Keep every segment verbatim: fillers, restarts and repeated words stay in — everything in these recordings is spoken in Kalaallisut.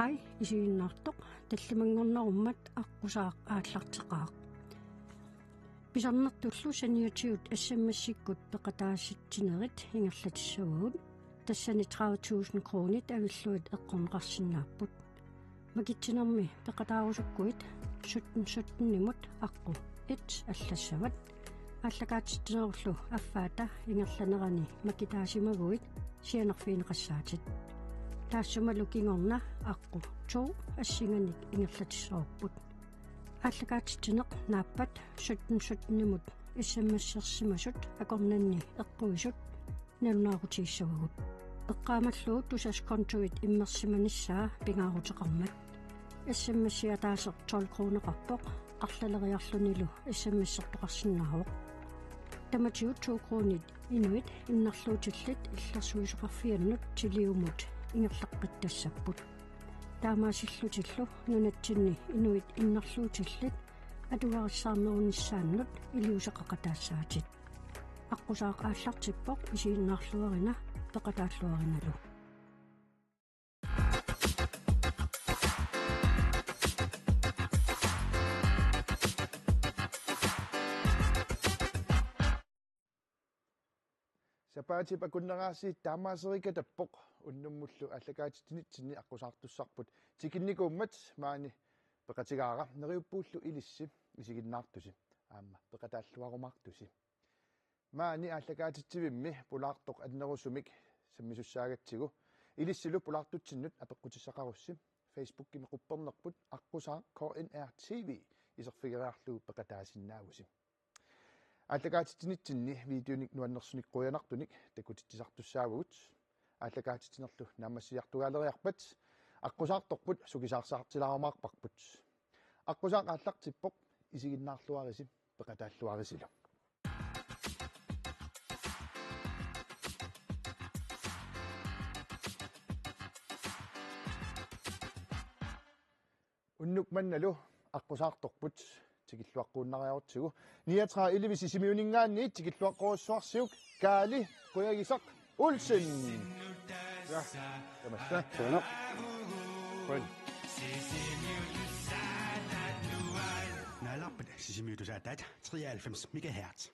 Ai isiginnaartoq, tallimanngornerummat aqqusaaq aallarteqaaq. Pisarnertullu saniatigut S M S-ikkut peqataasitsinerit ingerlatissavagut. Tassani tredive tusind kronit avillugit eqqorneqarsinnaapput. Makitsinermi peqataarusukkuit sytten sytten-imut aqqut et allassavat. Aallakaatitsinerullu affaata ingerlanerani makitaasimaguit sianerfigineqassaatit. Taassumalu kingorna aqqut to assinganik ingerlatissavarput. Aallakaatitsineq naappat sytten sytten-imut S M S-ersimasut akornanni eqquisut nalunaarutigissavagut. Eqqaamallugu Tusass kontuit immersimanissaa pingaaruteqarmat. S M S-i ataaseq tolv kroneqarpoq, arlaleriarlunilu S M S-ertoqarsinnaavoq. Tamatigut to kronit inuit innarluutillit illersuisoqarfiannut tiliumut ingerlaqqittassapput. Taamaasillutillu nunatsinni inuit innarluutillit atugarissaarnerunissaannut iliuuseqaqataassaatit. Aqqusaaq aallartippoq isiginnaarluarina peqataalluarinalu. Sapaatip akunnera aasiit taamaaserikatappoq, unnummullu aallakaatitsinitsinni aqqusaartussarput tikinnikuummat maani peqatigaara. Neriuppuullu ilissi isiginnaartusi aamma peqataalluarumaartusi. Maani aallakaatitsivimmi pulaartoq annerusumik sammisussaagatsigit ilissilu pulaartutsinnut apeqqutissaqarussi. Facebookimi quppernerput aqqusaaq K N R T V iserfigeriarlugu peqataasinnaavusi. Aallakaatitsinitsinni videonik nuannersunik qujanartunik takutitsisartussaavugut. Aallakaatitsinerlu naammassiartugaaleriarpat aqqusaartorput sukisaarsaartilaarumaarparput. Aqqusaaq aallartippoq, isiginnaarluarisi peqataalluarisilu. Unnuk mannalu aqqusaartorput tikilluaqquunnariarutsigu. Niogtredive elleve Sisimiuninngaanniit tikilluaqqorujussuarsiuk Kaali Qujagisaq Olsen. Ja, tamassa. Qujanaq. Qujan. Naalaapput Sisimiut Tusaataat treoghalvfems megahertz.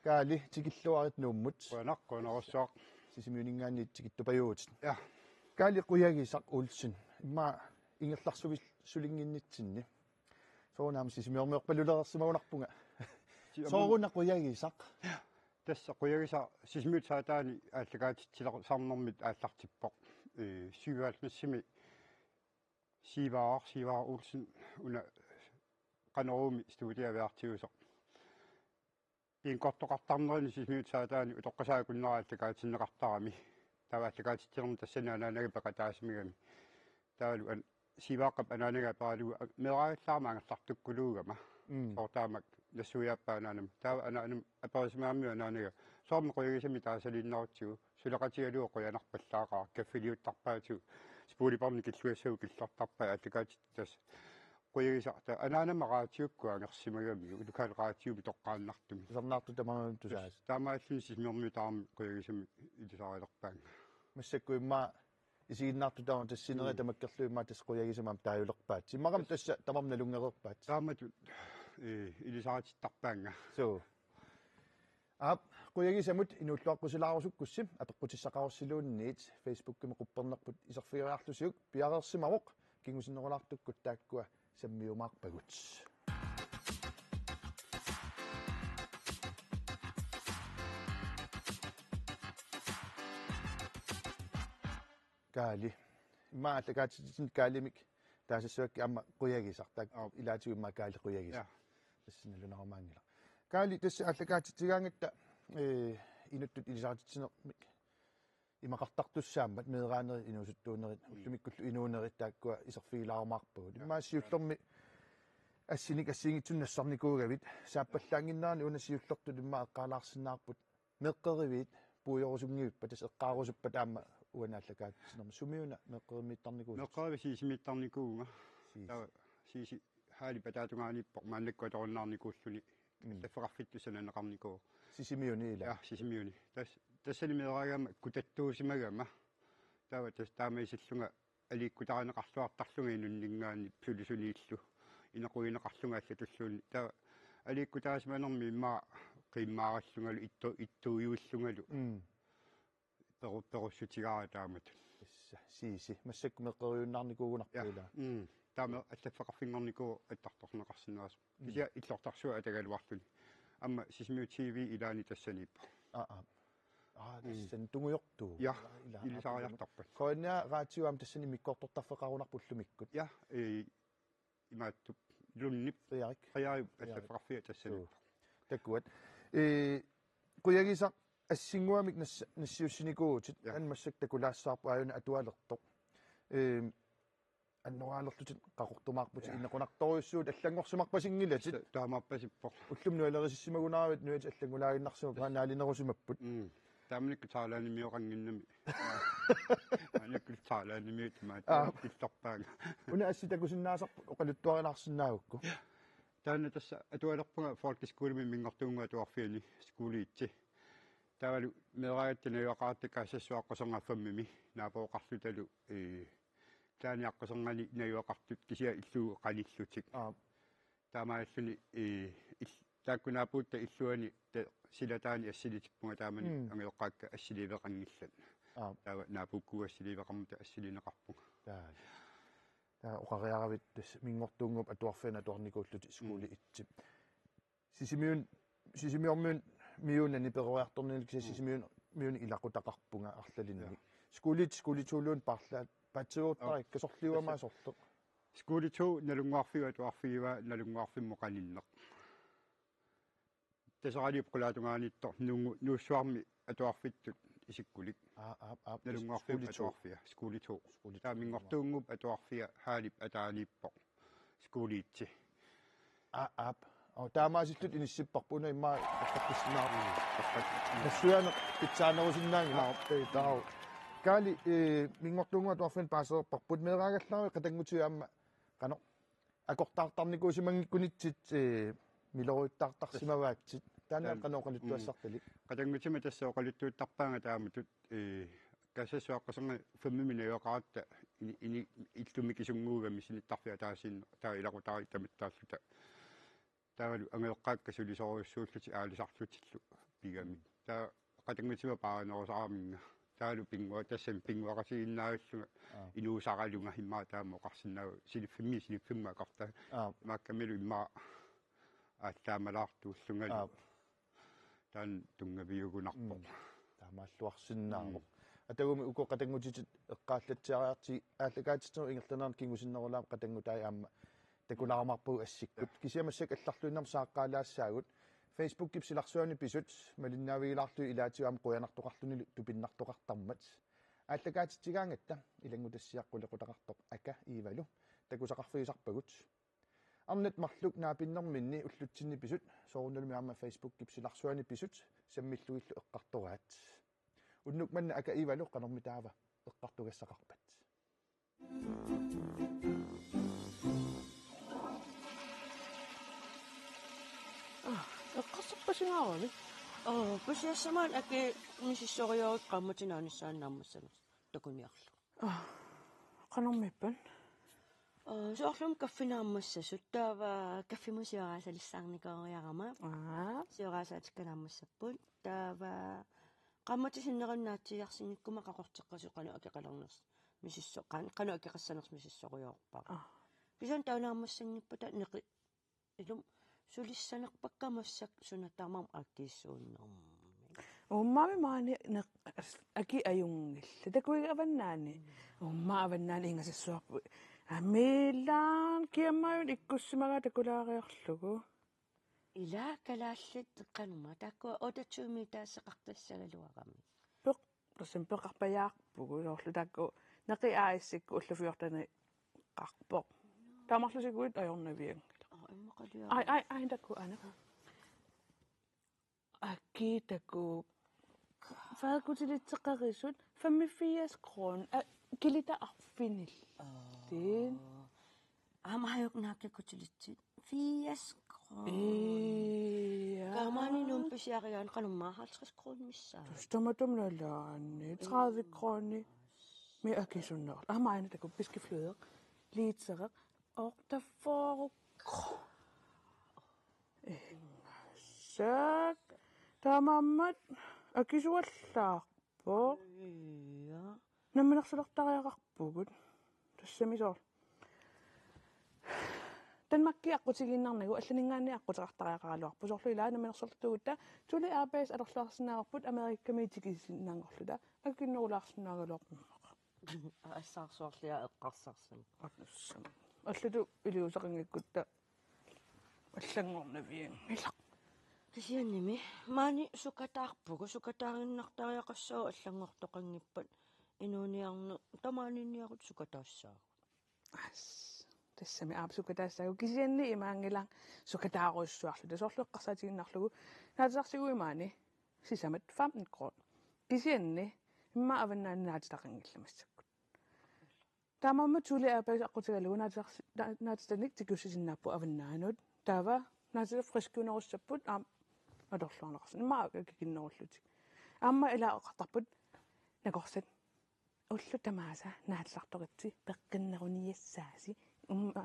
Kaali, tikilluarit Nuummut. Qujanaq, qujanarsuaq. Sisimiuninngaanniit tikittupajuvutit. Ja. Kaali Qujagisaq Olsen. Immaqa ingerlarsuisulinnginnitsinni. Soorunami sisimiormiorpalulereersimagunarpunga. Si-, sooruna Qujagisaq? Ja. Tassa Qujagisaq Sisimiut Tusaataani aallakaatitsilersaarnermit aallartippoq. Ee, syvoghalvfemsimi Siivaaq, Siivaaq Olsen, una Qanoruumi studiaviartiusoq. Bingortoqartarnerani Sisimiut Tusaataani utoqqasaat akunnera aallakaatinneqartarami. Taava aallakaatitsinermi tassani anaanaga peqataasimagami. Taavalu an-, Siivaaqqap anaanaga aperalugu a-, meeraagallaarama angerlartukkuluugama. Mm. Soorlu taama nassuiaappaa anaanama. Taava anaanama aperisimagamiuk anaanaga: Soormi Qujagisamik taasaliinnarutsigu? Suleqatigalugu qujanarpallaaqaaq, kaffiliuttarpaatigut. Spolebarnet killuassagut killortarpai aallakaatitsi tassa. Qujagisaq taava anaanama raatiukkut angersimagamiuk, lokalraatiumi toqqaannartumik. Tusarnaartut tamarmik tusaasut. Taamaalluni Sisimiormiut tamarmik Qujagisamik ilisarilerpaannga. Massakkut immaqa isiginnaartut tamarmik tassa sinerit, mm, tamakkerlugu immaqa tassa Qujagisami aamma taajulerpaat. Immaqa aamma tassa tamarmik nalunngereerpaat. Taamatut, ee, ilisaritittarpaannga. Suu. Aap, Qujagisamut inuulluaqqusilaarusukkussi apeqqutissaqarussiluunniit Facebookimi quppernerput iserfigeriarlusiuk piareersimavoq, kingusinnerulaartukkut taakkua sammiumaarpagut. Kaali. Immaqa aallakaatitsineq Kaalimik taasassavakkit, aamma Qujagisaq. Taakku, aap, ilaatigut immaqa Kaali Qujagisaq. Ja. Tassa nalunarumaanngilaq. Kaali, tassa aallakaatitsigaangatta, ee, inuttut ilisarititsinermik imaqartartussaammat, meeraanerit, inuusuttuunerit, mm, ullumikkullu inuunerit taakkua iserfigilaarumaarpagut. Ja. Immaqa siullermik assinik assigiinngitsunik nassarnikuugavit, saappallaannginnerani una siullertut immaqa eqqaalaarsinnaavarput meeqqeriviit puigorusunngivippat, tassa eqqaarusuppat aamma uani aallakaatitsinermi. Sumiuna meeqqerimiittarnikuusutit? Meeqqerivik Siisimiittarnikuuvunga. Siisi. Taava Siisi haalip ataatungaaniippoq maannakkut atorunnaarnikuulluni. Mm. Taffeqarfittut sananeqarnikuuvoq. Sisimiuni ilaa? Ja, Sisimiuni. Tas-, tassani meeraagama kutattuusimagama. Taava tas-, taama isillunga aliikkutaarineqarluartarlunga inunninngaanniit sulisuniillu inequgineqarlunga allatulluunniit. Taava aliikkutaasimanermi immaqa qiimmaarallungalu ittu-, ittuujuullungalu Mm. peru-, perussutigaara taamatut. Tassa, Siisi. Massakkut meqqeriunnaarnikuugunarpoq Ja. ilaa. Mm. Taama allaffeqarfinngornikuuvoq attartorneqarsinnaasoq. Mm. Kisianni illortarsuaq atagaluarluni. Aamma Sisimiut T V ilaanni tassaniippoq. Aa, aa. Aa, Mm. tassani tungujortoq. Ja, Ilaa, aa, ilisariartarpat. K N R raatiuaam tassani immikkoortortarfeqarunarpoq ullumikkut. Ja, ee, imaattup Lundip Frederik. Frederik Frederik. allaffeqarfia tassaniippoq. Suu. Takuat. Ee, qujagisaq assinnguamik nas-, nassiussinikuuvutit Ja. an massakkut takulaassavarput aajuna atualertoq. Ee, annoraalerlutit qaqortumaarputit Ja. inequnartorujussuutit allanngorsimarpasinngilatit. Ta-, taamaapasippoq. Ullumi nualerisissimagunaaravit nuiatit allanngulaaginnarsimapput, Tassa. naalinerusimapput. Mm. Taamanikkut Thailandimioqannginnami. Maannakkut Thailandimiut imaat Aa. illorpaanga. Una assi takusinnaasarput oqaluttuarinaarsinnaagukku. Taanna tassa atualerpunga folkeskolimi Minngortuunnguup Atuarfiani skoleetsi. Taavalu meeraagatta najugaqaratta Kaassassooq Aqquserngap femmimi naapooqarlutalu, ee, Taaniaqqusernani najugaqartut kisianni illugu qanillutik. Aap. Taamaalluni, ee, il-, taakku naapuutta illuani ta-, silataani assilisippunga taamani Mm. angajoqqaakka assiliiveqanngillat. Aap. Taava naapuukkuup assiliiveqarmata assiliineqarpunga. Taava. Taava oqariaravit tassa Minngortuunnguup Atuarfiani atuarnikuullutit skole Mm. etsi. Sisimiun-, Sisimiormiut miuuna niperuartornilu kisianni Mm. Sisimiun-, miuuna ilaqutaqarpunga arlalinnik. Ja. Skoleetsi, skole to-luunniit paarlaat, paatsiuuttarik, Ja. kasorliuamaa Tassa sorleq. Skole to, Nalunnguarfiup Atuarfiup, Nalunnguarfimmut qaninneq. Taseraliup qulaatungaaniittoq Nuunngu-, Nuussuarmi atuarfittut isikkulik. Aa, aap, aap. Nalunnguarfiup Skole to. Atuarfia, skole to. Skole to. Taava Minngortuunnguup Atuarfia hallip ataaniippoq. Skoleetsi. Aa, aap. Oo, taamaasillutit inissipparput una immaqa eqqartussinnaarput. Mm, eqqartussinnaarput. Nassuiaaneq pitsaanerusinnaanngilaq. Aap. Ee, taava. Kaali, ee, Minngortuunnguup Atuarfiani paasereerparput meeraagallaramik qatanngutigiit aamma qanoq akortaartarnikuusimanngikkunitsit, ee, miloriuttaartarsimavaatsit. Taanna Taam-, qanoq oqaluttuassartalik. Mm. Qatanngutima tassa oqaluttuuttarpaanga taamatut, ee, Kaassassooq Aqquserngap femmimi najugaqaratta ini, ini, illup mikisunnguugami sinittarfik ataasiinnaq taava ilaqutariit tamattaalluta. Taavalu angajoqqaakka sulisorujussuullutik aalisarlutillu pigamik. Taava qatanngutima paarinerusaraminnga. Taavalu pinnguaq tassani pinnguaqatigiinnaavillunga Aap. inuusaralunga immaqa taama oqarsinnaavugut siniffimmi siniffimmut akortaa. Aap. Imaakkamilu immaqa aallaammalaartuullungalu. Aap. Taanna tunngaviugunarpoq. Mm. Taamaalluarsinnaavoq. Mm. Atagumi uku qatanngutitit eqqaallatsiariartigit aallakaatitsinerup ingerlanerani kingusinnerulaamik qatanngutaat aamma takulaarumaarpagut assikkut. Kisianni massakkut allarluinnarmik saaqqaalaassaagut. Facebookip silarsuani pisut malinnaavigilaarlugit ilaatigut aamma qujanartoqarlunilu tupinnartoqartarmat. Aallakaatitsigaangatta ilanngutassiaq qulequtaqartoq Aka Iivalu takusaqarfigisarpagut. Arnat marluk naapinnerminni ullutsinni pisut, soorunalumi aamma Facebookip silarsuani pisut, sammillugillu eqqartoraat. Unnuk manna Aka Iivalu qanormitaava eqqartugassaqarpat. Aa, eqqarsarpasingaaravit? Oo, pisiassamaat Aki misissorujussuuvoq qaammatit naanissaannik naammassanersut takuniarlugu. Aa, qanormiippat? Aa, soorlumi kaffiit naammassasut, taava kaffimut sioraasalissaarnikuugaluarama. Aa. Sioraasaatikka naammassapput. Taava qaammatit sinnerunnaatsuiarsinnikkuma qaqorteqqasut qanoq akeqalernersut. Misissor-, qan-, qanoq akeqassanersut misissorujussuuara. Aa. Kisianni taava naammassanngippata neqi-, ilumut sulissanerpakka massakkut suna tamarmi akiissuunnermi. Uummaami maani neq-, aki ajunngillat. Takuiga avannaani. Uummaa avannaani ingasassuarput. Amiilaarn kiammaajun ikkussimagaa takulaariarlugu. Ilaa kalaallit qanma. Taakku otteogtyve meter taasseqartassagaluarami. Peq-, tassami peqarpajaarpugut, soorlu taakku neqi aasikkut ullut fjorteniiqqaarpoq. Tamarlusiguit ajornavianngilaq. Aa, immaqaliaq. Ai, ai, ai, taakku aana. Aki taakku. Fadkutilitseqarisut femogfirs kroner. Aa, kilita arfinillit. Aa. Aamma hajuk naakka kutilitsit. Firs kroner. Ii, ja. Taamaani Nuummi pisiarigaanni qanormaa halvtreds kroner missaa. Tassa tamatuma nalaani, tredive kroner. Akisunnera. Aamma aana takuuk, piskifløde. Litereq. Otteogfyrre. Ingasak. Taamaammat akisuallaarpoq. Ja. Namminersulertariaqarpugut. Tassami soorlu. Danmarki aqqutigiinnarnagu allaninngaanniit aqquteqartariaqaraluarpoq. Soorlu ilaa namminersorluta Thule Airbags atorluarsinnaavarput Amerikamiit tikisinnaanngorluta. Akikinnerulaarsinnaagaluarpoq. Assaarsuarlia eqqarsarsimavoq. Allatut iliuuseqanngikkutta allanngornavianngilaq. Kisiannimi maani sukataarpugut, sukataarinnartariaqassaaq allanngortoqanngippat inuuniarneq tamaaniinniarutta sukataassaagut. As, tassami aap sukataassaagut kisianni imaanngilaq sukataarujussuarluta. Soorlu eqqarsaatigiinnarlugu naatitsisarsiugut maani sisamat femten kroner. Kisianni immaqa avannaani naatitaqanngillat massakkut. Taamaammat Thule Airbags aqqutigalugu naatitsisarsi-, na-, naatititanik tikiussisinnaapput avannaanut. Taava naatitsisarsiugut friskiunerussapput aamma atorluarneqarsinnaavoq immaqa akikinnerullutik. Aamma ilaa oqartarput nakorsat. Ullut tamaasa naatitsisartoritsi peqqinneruniassaasi. Aamma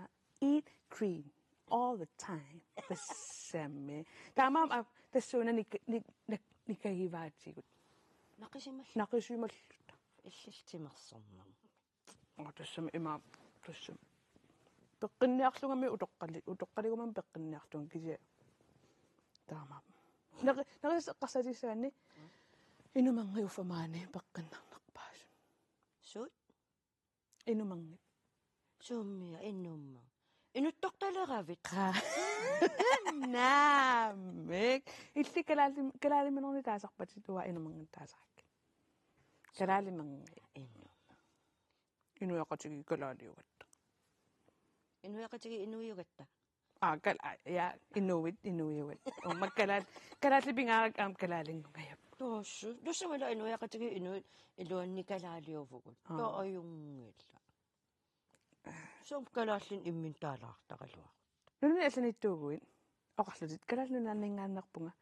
eat clean all the time. Tassami. Taamaammat tassuuna nik-, nik-, nik-, nikagivaatigut. Naqisimal-, naqisimalluta. Illillu timersornermik. Aa, tassami ima, tassami. Peqqinniarlungamik utoqqali-, utoqqaligamik peqqinniarlunga kisianni. Taamaammat. Neri-, nerisassat eqqarsaatigissagaanni inumanngit uffa maani peqqinnarnerpaasoq. Suut? Inumanngit. Suummia inumma. Inuttortaleravit. Qaa. Naamik. Illit kalaali-, kalaaliminernik taasarpatit uanga inumanngit taasarakkit. Kalaalimanngit. Inumma. Inuiaqatigiit kalaaliugatta. Inuiaqatigiit inuiugatta. Aa, kal-, aa, ja, inuit, inuiugatta. Aamma kalaal-, kalaallit pingaarakku aamma kalaalinngugajapput. Tassa, tassa ila inuiaqatigiit inuit iluanni kalaaliuvugut. Aa. Taava ajunngilaq. Soormi kalaallinik imminut taalaartaraluarutta. Nunani allaniittuuguit oqarlutit Kalaallit Nunaanninngaanneerpunga,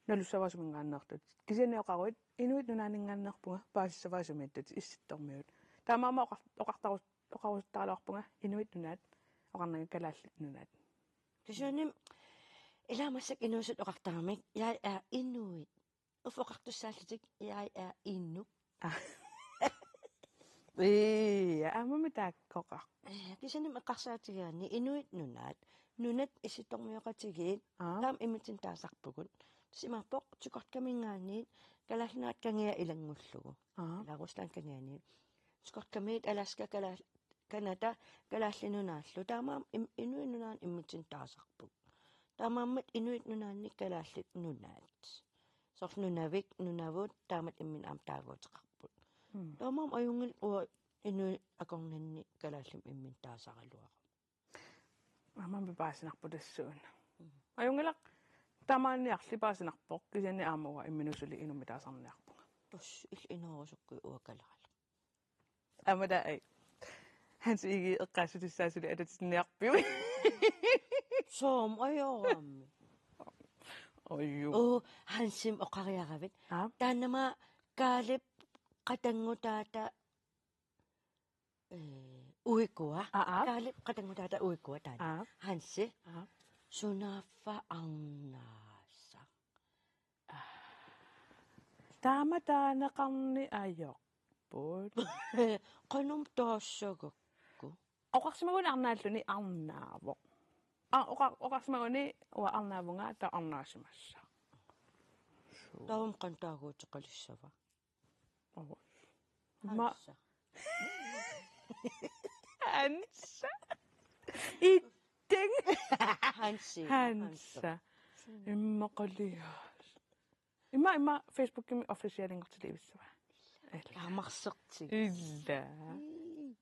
nalussavaa suminngaanneerlutit. Kisianni oqaruit Inuit Nunaanninngaanneerpunga, paasissavaa sumiittutit Issittormiut. Taamaammat oqar-, oqartarus-, oqarusuttaraluarpunga Inuit Nunaat, oqarnanga Kalaallit Nunaat. Kisianni ilaa massakkut inuusutut oqartaramik, jeg er inuit. Uffa oqartussaallutik, jeg er inuk. Aa. Ii, aammami taakkoqarpoq. Ee, kisianni eqqarsaatigigaanni Inuit Nunaat, nunat Issittormioqatigiit, aa, taama immitsinnut taasarpugut. Tassa imaappoq Chukotkaminngaanniit Kalaallit Nunaat kangia ilanngullugu. Aa. Ila Rusland kangianiit. Chukotkamiit Alaska, Kalaal-, Canada, Kalaallit Nunaallu. Taamaammat im-, Inuit Nunaanni immitsinnut taasarpugut. Taamaammat Inuit Nunaanni Kalaallit Nunaat. Soorlu Nunavik, Nunavut, taamatut imminut aamma taaguuteqarput. Mm. Taamaammat ajunngilaq uanga inuit akornanni kalaallimik imminut taasaraluarama. Aamma paasinarpoq tassuuna. Mm. Ajunngilaq tamaaniarli paasinarpoq, kisianni aamma uanga imminut suli inummik taasarniarpunga. Tassa illit inuuerusukkukku uanga kalaaleq. Aamma taava, ai. Hans Egede eqqaassutissaa suli atatinniarpiuk. Soormi ajorammi. Oju. Oo, Hansimik oqariaravit. Aa. Taannami Kaalip qatanngutaata, ee, uikua. Aa, aa. Kaalip qatanngutaata uikua taanna. Aa. Hansi. Aa. Sunaaffa arnaasaq. Taama taaneqarneq ajorput. Qanoq taassagakku? Oqarsimaguni arnaalluni arnaavoq. Aa, oqa-, oqarsimaguni uanga arnaavunga taava arnaasimassaaq. Suu. Taava qanoq taaguuteqalissava? Oo. Ma- Hansa. Hansa. Itteng. Hansi. Hansa. Hansa. Immaqalias. Immaqa, immaqa Facebookimi officialinngortillugit ivissava? Ila. Amarsertik. Ila. Ii.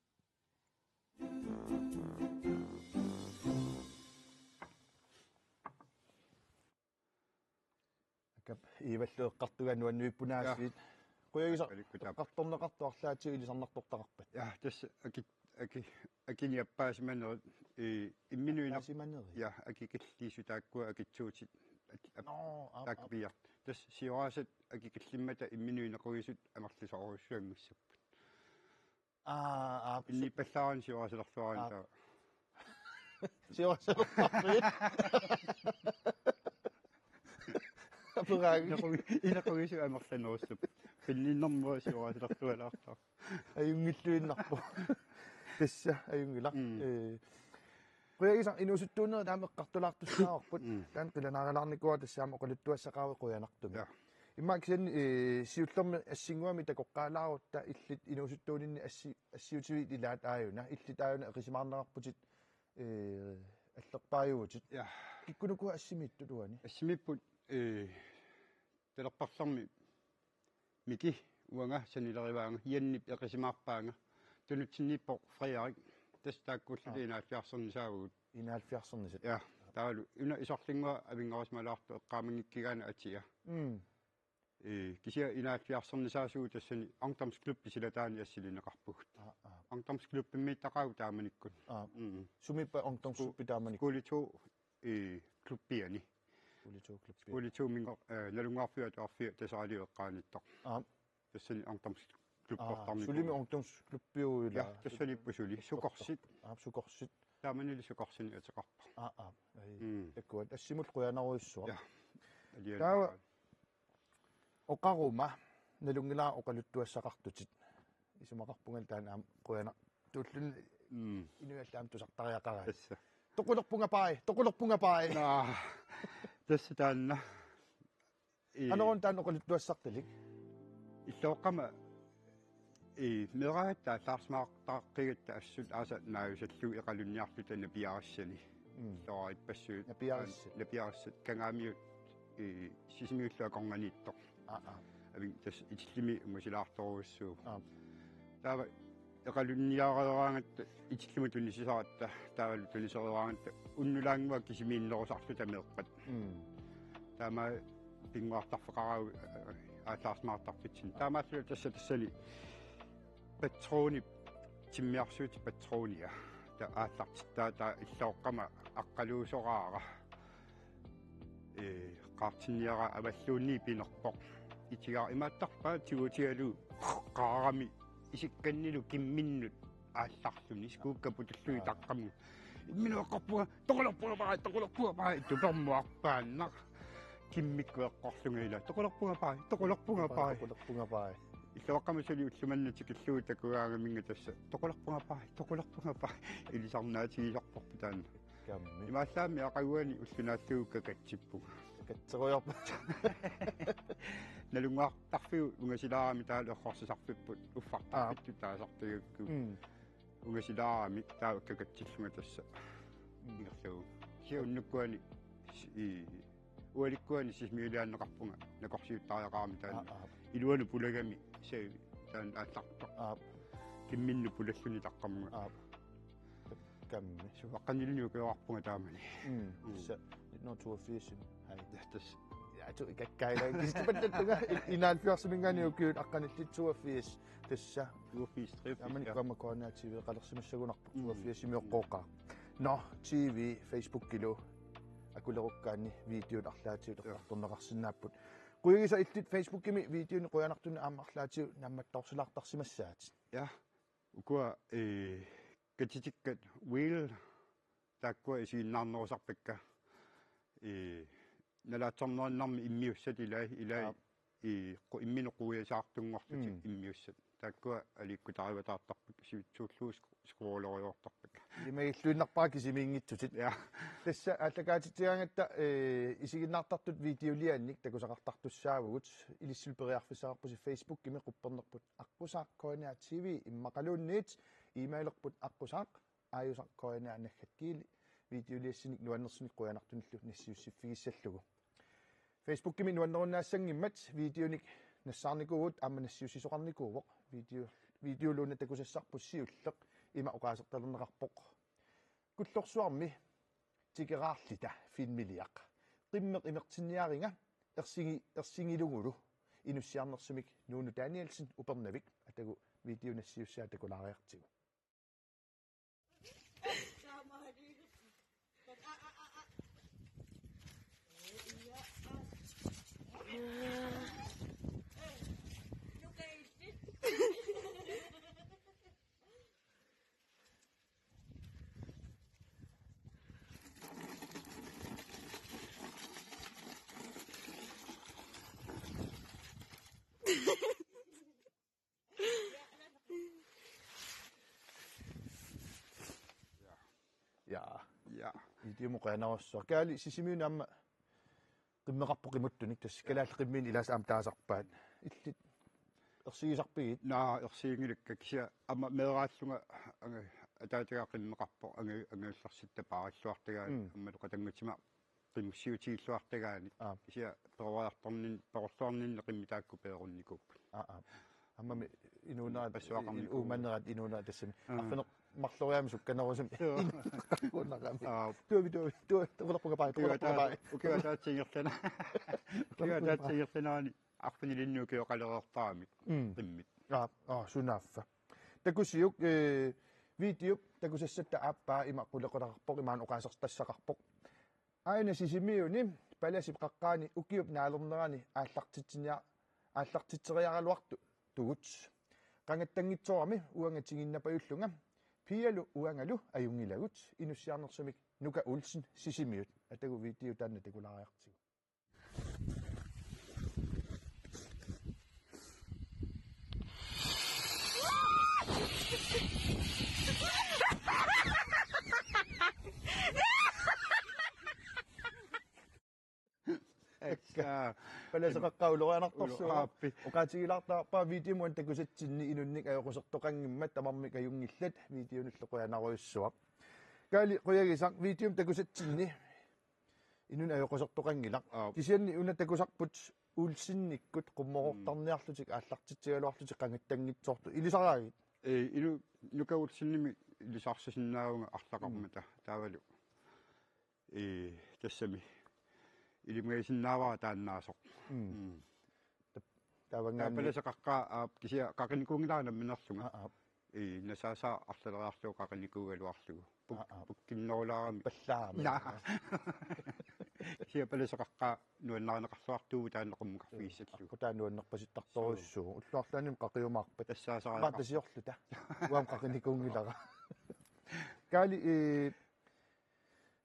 Akap Iivallu eqqartugaa nuannuippunaasiit. Ja. Qujagisaq. Alikkutaaq. Eqqartorneqartoq arlaatigut ilisarnartortaqarpat? Ja, tassa aki-, aki-, akiniappaasimanerit, ee, imminut ina-, paasimanerit? Ja, akikilliisut taakkua akitsuutit at-, ap-, Nå, aap, aap. Taakku piiartut. Tassa sioraasat akikillimmata imminut inequgisut amerlisoorujussuanngussapput. Aa, aap. Innippallaarin siorasilerluarani Aap. Taava. Siorasilerluarani. Aperaagi. Inequ-, inequgisut amerlanerussuupput. Pinninnermua siorasilerlualaartoq. Ajunngilluinnarpoq. Tassa ajunngilaq. Mm. Ee. Qujagisaq, inuusuttuunerit taama eqqartulaartussaavarput. Mm. Taanna qilanaarilaarnikuuara, tassaammat oqaluttuassaqaruit qujanartumik. Ja. Immaqa kisianni, ee, siullermik assinnguamik takoqqaalaarutta illit inuusuttuuninni assi-, assiutiviit ilaat aajuna, illit aajuna eqisimaarneqarputit, ee, allerpaajuvutit. Ja. Kikkunuku assimiittut uani? Assimiipput, ee, talerparlermi Miki uanga sanilerivaanga, Jennip eqisimaarpaanga, tunutsinniippoq Frederik, tassa taakkuullutik Aa. enoghalvfjerdsernisaavugut. Enoghalvfjerdsernisat. Ja, taavalu una isorlinnguaq avinngarusimalaartoq eqqaamanngikkigaana atia. Mm. Ee, kisianni enoghalvfjerdsernisaasugut tassani ungdomsklubbi silataani assilineqarpugut. Aa, aa. Ungdomsklubbimmiittaqaagut taamanikkut. Aa. Mm. Sumiippa ungdomsklubbi taamanikkut? Skole to, ee, klubbiani. Skole to klubbi. Skole to-minnga-, ee, Nalunnguarfiup Atuarfiup Taseraaliup eqqaaniittoq. Aa. Tassani Aa, ungdomsklubbertarnikuuvoq. sulimi ungdomsklubbiuvoq, ilaa? Ja, tassaniippoq suli. Sukorsit. Aa, Sukorsit. Taamanilu Sukorsini ateqarpoq. Aa, aa. Ai. Mm. Takuat, assimut qujanarujussuaq. Ja. Aliana. Taava oqaruma nalunngilara oqaluttuassaqartutit. Isumaqarpunga taanna aamma qujanaq. Tuullun Mm. inuiallaam tusartariaqaraat. Tassa. Toqulerpunga pai, toqulerpunga pai. Naa. Tassa taanna. Ii. Qanoruna taanna oqaluttuassartalik? Illoqqama, ii, meeraagatta aallaarsimaartaqqigatta assut aasaq naajusallugu eqalunniarluta napiarissani. Mm. Soorippassuit. Napiarissat. Napiarissat Kangaamiut, ii, Sisimiullu akornanniittoq. Aa, aa. Avinnga tassa Itillimi ungasilaartorujussuuvoq. Aa. Taava eqalunniareeraangatta Itillimut tunisisaratta, taavalu tunisereeraangatta unnulaannguaq kisimiinnerusarluta meeqqat. Mm. Taama pinnguartarfeqaraagut, ee, aallaarsimaartarfitsinni. Taamaalluta tassa tassani patroni, timmiarsuutit patronia. Taava aallartittaa taava Illoqqama aqqaluusoraara. Ee, qaartinniaraa avalluunniit pinerpoq. Itigaara imaattarpaa tiguutigalugu qaarami isikkannilu kimminnut aallarluni skuukka putullugit taqqamugu. Imminut eqqorpunga, toqulerpunga pai, toqulerpunga pai, tupermuarpaannaq. Kimmikkut eqqorlunga ila, toqulerpunga pai, toqulerpunga pai. Toqulerpunga pai. Illoqqama suli ulloq manna tikillugu takugaangaminnga tassa, toqulerpunga pai, toqulerpunga pai. Ilisarnaatigisarparput taanna. Kammi. Imaallaammi aqaguani ulloq naallugu kakatsippunga. Kakatserujoorpa. Nalunnguartarfiup ungasilaarami taavalu errorsisarfipput uffartarfittut taasartagakku. Mm. Ungasilaarami taava kakatsillunga tassa. Mm. Ingerlavugut. Kisianni unnukkuani si-, ii, ualikkuani Sisimiuliaanneqarpunga nakorsiuttariaqarami taanna. Aa, aa. Iluanut pulagami sa-, taanna aallartoq. Aa. Kimminnut pulalluni taqqamunga. Aa. Kammi. Suaqqanilluunniit ukioqarpunga taamani. Mm. Mm. Tassa nitten hundrede og toogfirs. Hej. Ja, tassa. Ja, to ikakkaila. Kistipattattunga enoghalvfjerdsimiingaanniit ukiut aqqanillit toogfirs. Tassa. Toogfirs, treogfirs, ja. Taamani kuamma K N R T V-qalersimassagunarpoq. Mm. Toogfirsimi oqqooqaa. Nå, T V, Facebookilu akulerukkaanni videot arlaatigut eqqartorneqarsinnaapput. Qujagisaq, illit Facebookimi videonik qujanartumik aamma arlaatigut naammattorsilaartarsimassaatit. Ja. Ukua, ee, katitikkat Wheel taakkua isiginnaarnerusarpakka. Ee, nalaatsornerinnarmi immiussat ilai, ilai, aap, ee, qu-, imminut quiasaartunngorlutik, mm, immiussat. Taakkua aliikkutarivaataartarpakka, sivitsuullugu sk-, scrolleriartorpakka. Ilimagilluinnarpara kisimiinngitsutit. Ja. Tassa aallakaatitsigaangatta, ee, isiginnaartartut videoliaannik takusaqartartussaavugut, ilissilu periarfissaqarpusi Facebookimi quppernerput aqqusaaq K N R T V, immaqaluunniit e-mailerput aqqusaaq aajusaq K N R naggat G L. Videoliassanik nuannersunik qujanartunillu nassiussiffigissallugu. Facebookimi nuannerunnaassanngimmat videonik nassaarnikuuvugut aamma nassiussisoqarnikuuvoq. Video, videoluunniit takusassarput siulleq ima oqaasertalerneqarpoq: Kullorsuarmi tikeraarluta filmiliaq. Qimmeq imertinniariga ersingi-, ersingilugulu inussiarnersumik Nuunu Danielsen Upernavik. Atagu video nassiussaa takulaariartigu. Ja. Videomut qujanarsuaq. Kaali Sisimiuni aamma qimmeqarpoq qimuttunik, tassa kalaallit qimmiinik ilaasa aamma taasarpaat. Illit ersigisarpigit? Naa, ersiginngilakka, kisianni aamma meeraallunga anga-, ataataga qimmeqarpoq anga-, angajullersitta paarilluartagaani, mm, aammalu qatanngutima qimussiutigilluartagaani. Aap. Kisianni peroriartorninni, perorluarninni qimmit taakku peerunnikuupput. Aa, aa. Aammami inuunerat, passuaqarnikuuvoq. Uumanerat inuunerat tassami. Aa. Arfineq-marloriaammik sukkanerusumik. Joo. Inuuneqarami. Aap. Tuavi, tuavi, tuavi, tuavilerpunga pai, tuavilerpunga pai. Ukiup ataatsip ingerlana-, ukiup ataatsip ingerlanerani arfinilinnut ukioqalereertaramik. Mm. Qimmit. Aa, aa, sunaaffa. Takusiuk, eh, videop takusassatta aappaa ima qulequtaqarpoq, imaanngooq oqaasertassaqarpoq. Aana Sisimiuni palasip qaqqaani ukiup naalernerani aallartitsinia-, aallartitseriaraluartugut. Qangattanngitsoorami uanga tiginnapajullunga. Pialu uangalu ajunngilagut, inussiarnersumik Nuka Olsen Sisimiut. Atagu video taanna takulaariartigu. Assa. Palasip qaqqaa ulorianartorsuaq. Ulo-, aappi. Oqaatigilaartarpara videomut takusatsinni inunnik ajoqusertoqanngimmat, tamarmik ajunngillat, videonullu qujanarujussuaq. Kaali qujagisaq, videomut takusatsinni inunnik ajoqusertoqanngilaq. Aap. Kisianni una takusarput Olsenikkut qummoroortarniarlutik, mm, aallartitsigaluarlutik qangattanngitsoortut. Ilisaraagit? Ee, inu-, Nuka Olsenimik ilisarsisinnaavunga arlaqarmata. Mm. Taavalu, ee, tassami ilimagisinnaavara taannaasoq. Mm. Mm. Tap-, taavanngaanniit. Taava palasip qaqqaa, aap, kisianni qaqinikuunngilara nammineerlunga. Aa, aap. Ee, nasaasaa arlaleriarlugu qaqinikuugaluarlugu. Puk-, aa, aa, pukkinnerulaarami. Pallaami. Naa. Kisianni palasip qaqqaa nuannarineqarluartuuvoq taanna qummukarfigissallugu. Aqqutaa nuannerpasittartorujussuuvoq. Suu. Ulluarluunniit qaqiumaarpat. Tassaasariaqarpoq. Qaatasiorluta. Uanga qaqinikuunngilara. Kaali, ee,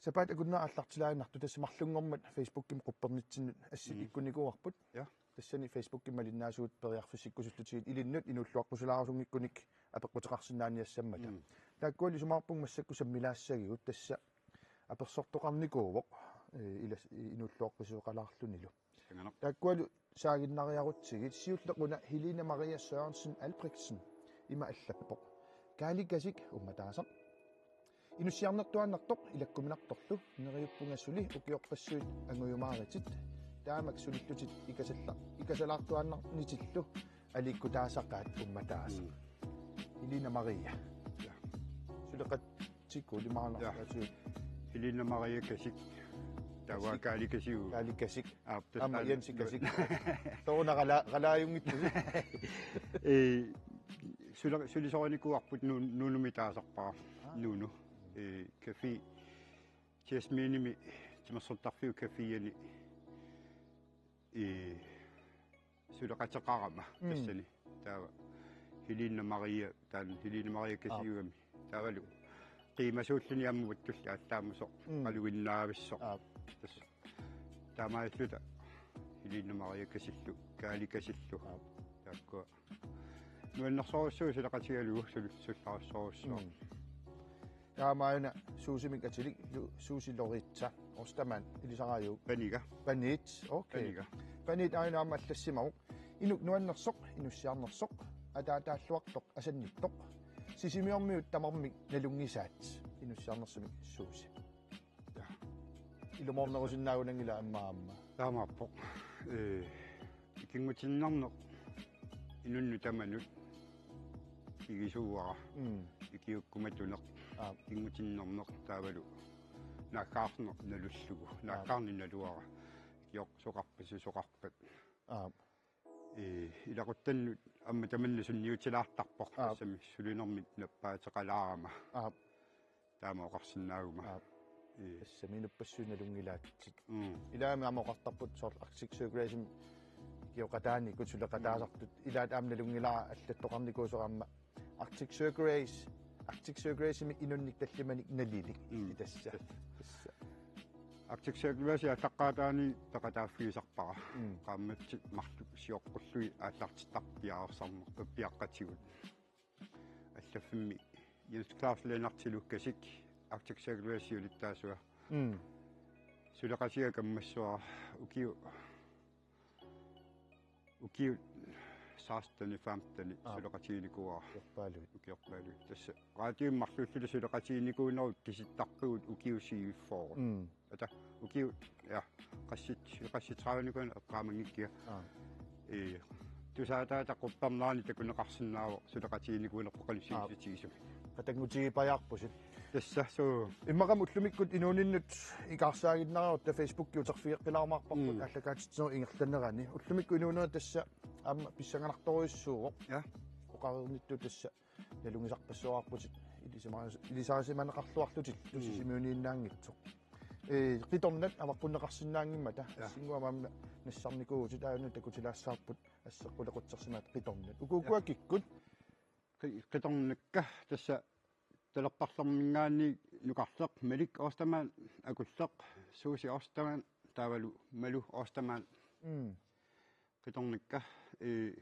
sapaatip akunnera aallartilaaginnartoq, tassa marlunngormat Facebookimi quppernitsinnut assit, mm, ikkunnikuuarput. Ja. Tassani Facebookimi malinnaasugut periarfissikkusullutigit ilinnut inuulluaqqusilaarussunngikkunik apeqquteqarsinnaaniassammata. Mm. Taakkualu isumaqarpunga massakkut sammilaassagigut, tassa apersortoqarnikuuvoq, ee, ilas-, inuulluaqqusioqalaarlunilu. Takanaq. Taakkualu saaginnariarutsigit, siulleq una Helena Maria Sørensen Albrechtsen ima allappoq: Kaali Kasik, uummataasaq. Inussiarnertuaannartoq ilakkuminartorlu, neriuppunga suli ukiorpassuit angujumaaritit. Taamak sulillutit ikasalla-, ikasalaartuaannarnitillu aliikkutaasaqaat, uummataasaq. Mm. Helena Maria. Ja. Suleqatikku ilimaarnartut. Ja. Helena Maria Kasik. Taava Kasik. Kaali Kasiuvoq. Kaali Kasik. Aap, aamma tassani Jensi Kasik. Soorunami qala-, qalaajunngitsusi. Ee, suli-, sulisorinikuuarput Nu-, Nunumik taasarpara. Aa. Nunu. Ee, café Jasminimi timersortarfiup caféani, ee, suleqateqarama. Mm. Tassani. Taava Helena Maria, taanna Helena Maria Kasiugami. Aap. Taavalu qiimasuulluni aamma uattulli aallaavisoq, mm, qaluinnaavissoq. Aap. Tassa. Taamaalilluta Helena Maria Kasillu, Kaali Kasillu. Aap. Taakkua nuannersorujussuuvoq suleqatigalugu, sul-, sullarissorujussuuvoq. Mm. Taamaana Suusimik atilik, Lu-, Suusi Loritsa Ostermann, ilisaraajuk? Paniga. Paniit, okay. Paniga. Paniit aajuna aamma allassimavoq: Inuk nuannersoq, inussiarnersoq, ataataalluartoq asannittoq. Sisimiormiut tamarmik nalunngisaat, inussiarnersumik Suusi. Ja. Ilumoornerusinnaagunanngilaq aamma aamma. Taamaappoq. Ee, ikinngutiinnarneq inunnut tamanut ikisuuara. Mm. Ikiuukkumatuneq. Aap. Ikinngutiinnarneq taavalu naaggaarneq nalullugu. Aap. Naaggaarneq naluara. Ikiorsuqarpat, susoqarpat. Aap. Ee, ilaquttannut aamma tamanna sunniutilaartarpoq. Aap. Tassami sulinermik nappaateqalaarama. Aap. Taama oqarsinnaaguma. Aap. Ee. Tassami inuppassuit nalunngilaatsit. Mm. Ilaami aamma oqartarput soorlu Arctic Circle Race-imi ikioqataanikut suleqataasartut. Mm. Ilaat aamma nalunngilara allattoqarnikuusoq aamma Arctic Circle Race, Arctic Circle Race-imi inunnik tallimanik nalilik. Mm. Tassa. Tassa. Arctic Circle Race aallaqqaataani peqataaffigisarpara. Mm. Qaammatit marluk sioqqullugit aallartittarput piareersarneq, piaqqatigut. Allaffimmi Jens Claus Lennartilu Kasik, Arctic Circle Race siulittaasua. Mm. Suleqatiga kammassavara ukiu-, ukiut seksten femten Aap. Suleqatiginikuuara. Ukiorpaaluit. Ukiorpaaluit. Tassa raatium marluulluta suleqatiginikuunerup kisittarpagut ukiut syvogfyrre. Mm. Ata, ukiut, ja, qassit-, qassit tredivenikuuneq eqqaamanngikkiga. Aap. Ee, tusaataata quppernerani takuneqarsinnaavoq suleqatiginikuunerput qanoq Aap. Sivisutigisumik. Qatanngutigipajaarpusi. Tassa suu. Immaqa ullumikkut inuuninnut ikaarsaaginnariarutta Facebooki uterfigeqqilaarmaarparput Mm. aallakaatitsinerup ingerlanerani. Ullumikkut inuunerit tassa aamma pissanganartorujussuuvoq. Ja. Oqareernittut tassa nalunngisarpassuaqarputit ilisima-, ilisarisimaneqarluarlutillu Mm. Sisimiuniinnaanngitsoq. Ee, qitornat avaqqunneqarsinnaanngimmata. Ja. Assinguamma aamma nassarnikuuvutit aajuna takutilaassaapput asseqqulequtsersimaat qitornat. Uku Ja. Ukua kikkut? Qi-, qitornakka tassa talerparlerminngaanniit nukarleq Malik Ostermann, akulleq Susi Ostermann, taavalu Malu Ostermann. Mm. Qitornakka, ee,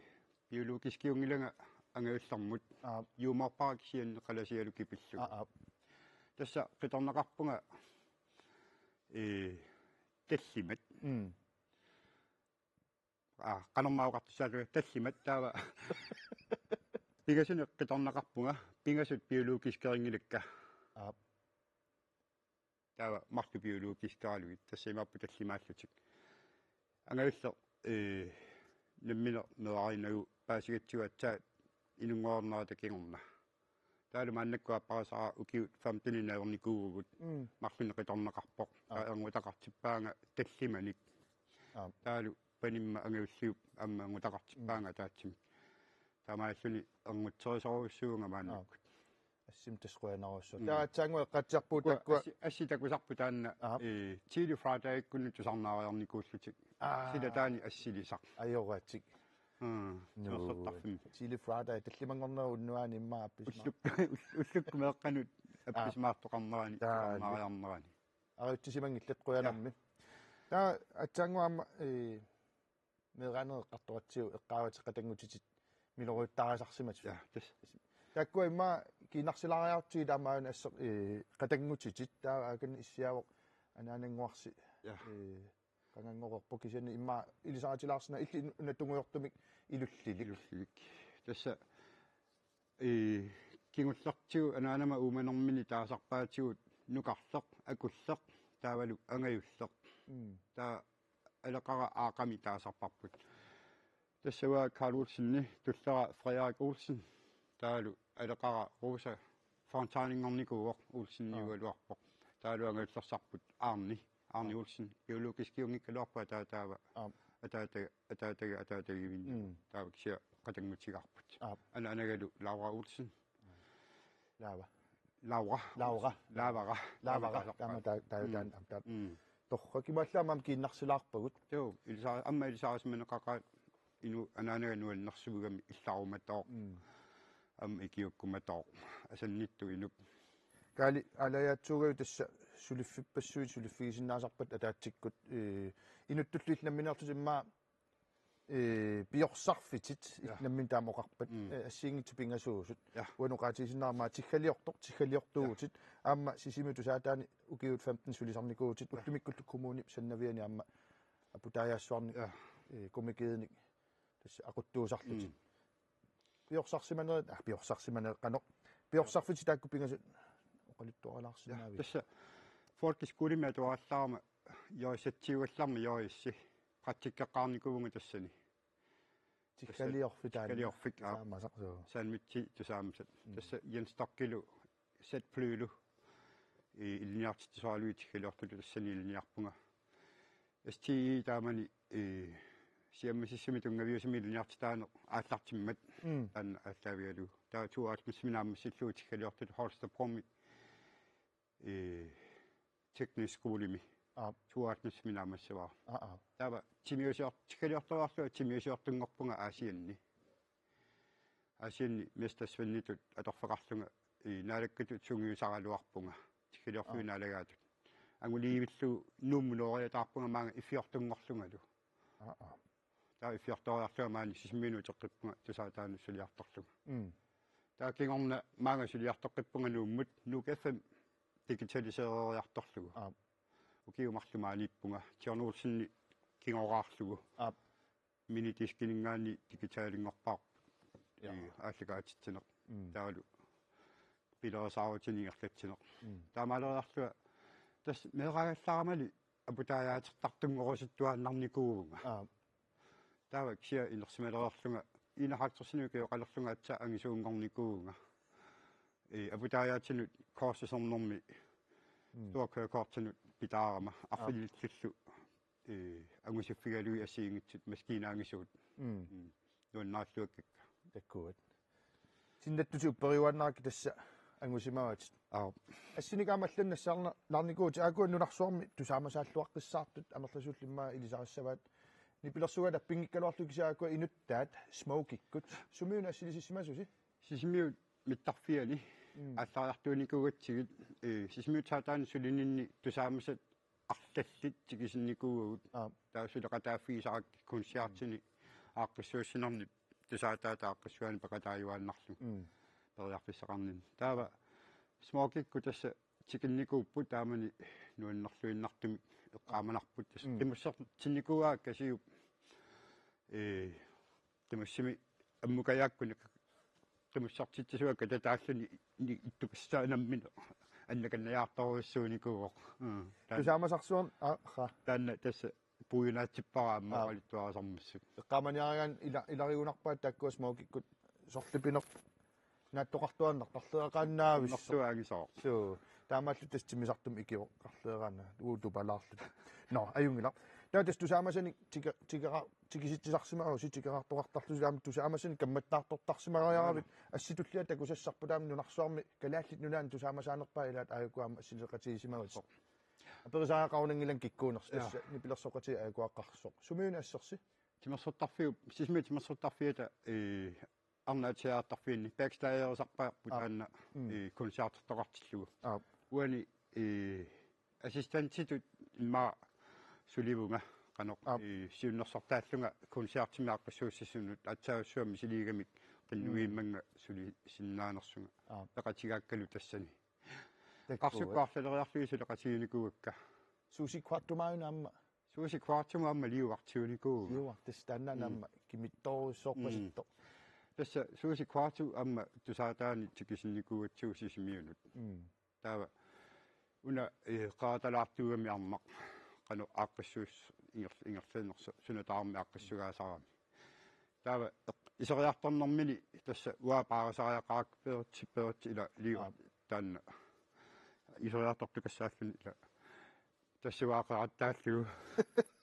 biologiskiunngilanga angajullermut. Aap. Juumoorpara kisianni qalasialu kipillugu. Aap, aap. Tassa qitornaqarpunga, ee, tallimat. Mm. Aa, qanormaa oqartussaallunga tallimat taava. Pingasunik qitornaqarpunga, pingasut biologiskerinngilakka. Aap. Taava marluk biologiskeralugit, tassa imaappoq tallimaallutik. Angajulleq, ee, nammineq meerarinagu paasigatsigu aatsaat inunngornerata kingorna. Taavalu maannakkut apparisara ukiut femteninik ajornikuuvugut. Mm. Marlunnik qitornaqarpoq. Aap. Taava erngutaqartippaanga tallimanik. Aap. Taavalu panimma angajulliup aamma erngutaqartippaanga Mm. ataatsimik. Taamaalilluni erngutserusorujussuuvunga maannakkut. Aap. Assimi tassa qujanarujussuaq. Mm. Taava aatsaannguaq eqqaatsiarpugut Ukua takkua. Assi, assit takusarput taanna, Aap. Ee, Chili Friday-ikkunni tusarnaariarnikuullutik. Aa. Silataani assilisaq. Ajoratik. Mm, Nuu. Timersortarfimmi. Chili Friday, tallimanngornerup unnuaani immaqa appisimaar-, Ulluk-, ull-, ullukkut meeqqanut Aa. Appisimaartoqarnerani, Taani. Tusarnaariarnerani. Ariutsisimanngillat qujanarmi. Ja. Taava aatsaannguaq aamma, ee, meeraaneq eqqartoratsigu eqqaavat qatanngutitit miloriuttaarisarsimatit. Ja, tassa. Taakkua immaqa kiinnarsilaariarutsigit aamma una asseq, ee, qatanngutitit taava aakani issiavoq anaanannguarsi. Ja. Ee, qanganngorerpoq kisianni immaqa ilisaritilaarsinnaavoq illit una tungujortumik ilullilik. Ilullilik. Tassa, ee, kingullertigut anaanama uumanermini taasarpaatigut nukarleq, akulleq, taavalu angajulleq. Mm. Taava aleqara aaqqami taasarparput. Tassa uanga Carl Olsen, tullera Frederik Olsen, taavalu aleqara Rosa Fontaininngornikuuvoq Olseniugaluarpoq. Taavalu angajullersarput Arni, Arni Olsen, biologiskiunngikkaluarpoq ataataava. Aap. Ataata-, ataataga, ataatagivinni. Mm. Taava kisianni qatanngutigaarput. Aap. Anaanagalu Laura Olsen. Laava. Laura. Laura. Laavara. Laavara. Taama ta-, ta-, Mm. ta-, ta-, Mm. Torrak imaallaat aamma kiinnarsilaarpagut. Joo, ilisa-, aamma ilisarisimaneqaqaat inuup anaanaga nuannersuugami illarumatooq. Mm. Aamma ikiuukkumatooq. Asannittut inuup. Kaali aalajaatsuugavit tassa suliffippassuit suliffigisinnaasarpat ataatsikkut, ee, inuttullu illit nammineerlutit immaqa ee, piorsarfitit, Ja. Illit nammineq taama oqarpat, Mm. ee, assigiinngitsut pingasuusut. Ja. Uanga oqaatigisinnaavara tiggaliortoq, tiggaliortuuvutit. Ja. Aamma Sisimiut tusaataani ukiut femten sulisarnikuuvutit, Ja. Ullumikkullu kommunip sannaviani aamma aputaajaassuarnik, Ja. ee, komikeenik tassa aquttuusarlutit. Mm. Piorsarsimanerit, aa, piorsarsimanerit qanoq. Piorsarfitit taakku pingasut oqaluttuarilaarsinnaavit? Ja, tassa folkeskolimi atuarallaarama J S-iugallarma J S-i praktikkeqqaarnikuuvunga tassani. Tiggaliorfik taanna. Tiggaliorfik, aa. Saamasaq, suu. Sandwichi tusaamasat. Mm. Tassa Jens Stockilu, Z Flylu, i-, ilinniartitsisoralugu tiggaliortutut tassani ilinniarpunga. S T I taamani, ee, siammasissumi tunngaviusumi ilinniartitaaneq aallartimmat Mm. taanna aallaavigalugu. Taava tooghalvfemsimi naammassillugu tiggaliortutut Holstebromi, ee, teknisk skolemi. Aap. Tooghalvfemsimi naammassivara. Aa, aa. Taava timiusior-, tiggaliortoriarlunga timiusiortunngorpunga Aasianni. Aasianni Mester Svenditut atorfeqarlunga, ee, Naalakkatut sungiusaraluarpunga. Tiggaliorlugit Aa. Naalagaatut. Anguniivillugu Nuummut nooriataarpunga maanga iffiortunngorlungalu. Aa, aa. Taava iffiortoriarlunga maani Sisimiunut uteqqippunga tusaataanut suliartorlunga. Mm. Taava kingorna maanga suliartoqqippunga Nuummut, Nuuk F M digitaliseeriartorlugu. Aap. Ukiut marluk maaniippunga John Olsenip kingoraarlugu. Aap. Minidiskininngaanniit digitalinngorpaat. Ja. Ee, aallakaatitsineq. Mm. Taavalu pilerisaarutinik ingerlatsineq. Mm. Taamaaleriarlunga tassa meeraagallaramali aputaajaatertartunngorusuttuaannarnikuuvunga. Aap. Taava kisianni inersimaleriarlunga enoghalvtredsinut ukioqalerlunga aatsaat angisuunngornikuuvunga. Ee, aputaajaatinut kursusernermi Mm. Stor kørekortinut pitaarama Aap. Arfinilinnilu, ee, angusiffigalugit assigiinngitsut maskiinaangisuut. Mm. Mm. Nuannaarluakkakka. Takkuat. Sinnattutit upperiuaannarakkit tassa angusimavatit. Aap. Assinik aamma allanut nassaarna-, -laarnikuuvutit, aajuku nunarsuarmi tusaamasaalluaqqissaartut amerlasuullu immaqa ilisarissavaat. Nipilersugaat appinngikkaluarlugu kisianni aajuku inuttaat Smokikkut. Sumiuna assilisissimasusi? Sisimiut mittarfiani Mm. aallariartuunikuugatsigit, ee, Sisimiut Saataanit sulininni tusaamasat arlallit tikisinnikuuagut. Aap. Taava suleqataaffigisarakkit koncertini aaqqissuussinerni tusaataata aaqqissuaani peqataajuaannarlugu Mm. periarfissaqarninni. Taava Smokikkut tassa tikinnikuupput taamani nuannerluinnartumik eqqaamanarput tassa Mm. qimussertinnikuuakka Kasiup, ee, qimussimi ammukajaakkuni qimussertitsisuakka tataalluni ni-, ittupassaa nammineq annakannajaartorujussuunikuuvoq. Mm. Taanna Tusaamasarsuarn-, aa, qa. Taanna tassa puigunaatsippara aamma Aap. oqaluttuarisarmassuk. Eqqaamaniaraanni ila-, ilarigunarpaat taakkua Smokikkut sorlipineq naattoqartuaannartarleeqaannaavissoq. Sortua angisoq. Suu. Taamaallu tassa timmisartumik ikivoq qarleeraanna. Uu tupalaarluta. Nå, ajunngilaq. Taava tassa tusaamasanik tike-, tikera-, tikisitsisarsimarusi tikeraartoqartarlusi aamma tusaamasanik kammattaartortarsimariaravit Aana. Assitulliat takusassarput aamma nunarsuarmi Kalaallit Nunaanni tusaamasaanerpaat ilaat aajuku aamma assileqatigisimagatta. Aperisariaqarunanngilanga kikkuunersoq Jaa. Tassa nipilersoqatigiit aajuku aqqarsoq. Sumiuna assersi? Timersortarfiup, Sisimiut timersortarfiata, ee, arnaatsiaartarfianni backstageerisarparput Aap. Taanna, Mm. ee, koncertertoqartillugu. Aap. Uani, ee, assistentitut immaqa sulivunga qanoq, Aap. ee, siunnersortaallunga koncertimi aaqqissuussisunut aatsaat ussuami misiliigamik qinnuiimmannga sulisinnaanersunga. Aap. Peqatigaakkalu tassani. Takkuat. Qarsukku arlaleriarlugit suleqatiginikuuakka. Susi Kvartumaauna aamma. Susi Kvartumaauna aamma liuartiunikuuvoq. Liuartis taanna Mm. aamma kimittoorujussuorpasittoq. Mm. Tassa Susi Kvartu aamma tusaataani tikisinnikuugatsigu Sisimiunut. Mm. Taava una, ee, qeratalaartuugami arnaq qanoq aaqqissuus inger-, ingerlanersoq sunataarmi aaqqissugaasarami. Taava eq-, iseriartornermini tassa uanga paarisariaqarakku peeritsi, peeritsi ila liu Aap. Taanna iseriartortukassaalluni ila tassa uanga qerattaallugu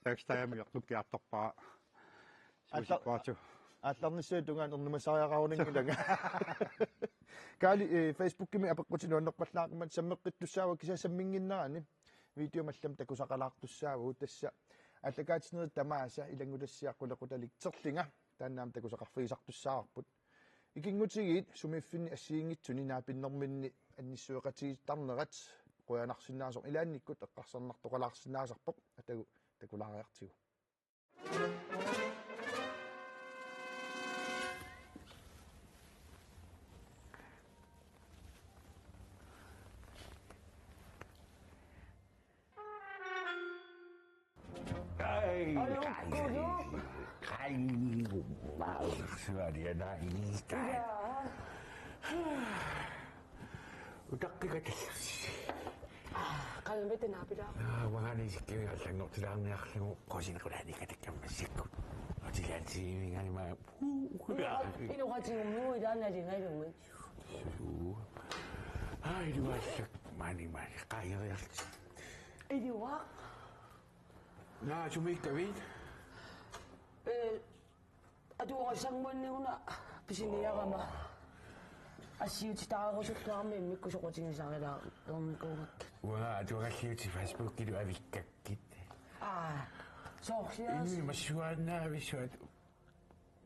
backstagemi eqqukkiartorpara. Susi Kvartu. Aallarnissuit tungaanut ernumassariaqarunanngilanga. Kaali, ee, Facebookimi apeqqutit nuannerpallaaqimmat sammeqqittussaavagut kisianni samminnginnerani. Video allamik takusaqalaartussaavagut tassa aallakaatitsinerit tamaasa ilanngutassiaq qulequtalik Terlinga taanna aamma takusaqarfigisartussaavarput. Ikinngutigiit sumiiffinni assigiinngitsuni naapinnerminni annissueqatigiittarnerat qujanarsinnaasoq ilaannikkut eqqarsarnartoqalaarsinnaasarpoq atagu takulaariartigu. Ai, ai, ai, ai, ai, ai, ai. Utaqqikatallassi. Qanimita naapilaa. Aa, uangaani sikkivik allanngortilaarniarlugu qusinequlaani katakkammassikkut. Utilaansiivingaani maa. Inoqa-, inoqatigummigu ilaannalingalumi. Suu. Aa, iluaallak maani maani qaageriarlutik. Iluaq. Naa, sumiikkavit? Ee, atuarassanguanni una pisiniarama. Assiutitaarusulluarmi immikkut soqutigisarilaarniarnikkut. Uanga atuagalliutit Facebookilu avikkakkit. Aa, soorliaas. Inuit massuaannaavissuat.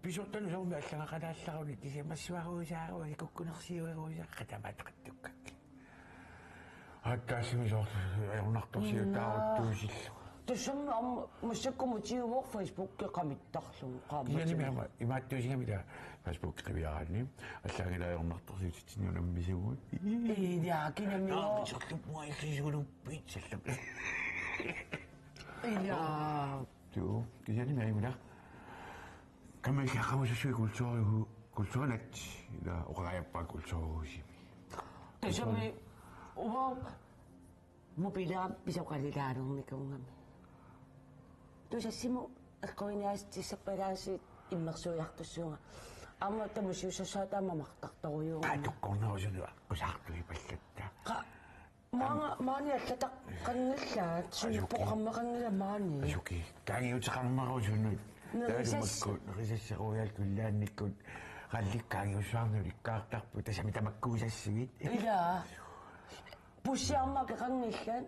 Pisortanut soormi allagaqalaallaruni kisianni massuaruisaaruit kukkunersiueruisaaqaat tamaat qattukkakkit. Aatsaassimi soorlu ajornartorsiutaaruttuusillu. Tassami aamma massakkumut tiuvoq Facebooki qamittarlugu qaammat. Kisianni aamma imaattuusigami taava Facebook qiviaraanni. Allaanngilaq ajornartorsiutitsinni unammisugut. Ii, ila, kinami. Aa, sorluppunga illisuuluppit, sorlup. Ila. Tuu, kisianni maimuna. Kammalli aqagusussui kulturihu-, kulturinat, ila oqarajappa kulturihusimi. Tassami, uva, mupila pisoqalilaalernikuugami. Tusassimut eqquiniassutissappat ilaasut immersuiartussuunga. Aamma tamusiussassaata aamma martartorujuugami. Aa, tukkornerusunut aqqusaartuipallatta. Qa-, maanga, maani allataqqanngillaat, suli Asuki. Programmeqanngilaq maani. Asuki. Kaangiuteqarnerusunut. Nerisas-. Taassumakkut, nerisassarujaat kullaannikkut, qallikkaangiussaarnut ikkaartarput, tassami tamakkuusassivit. Ila. Pussiarma akeqanngillat.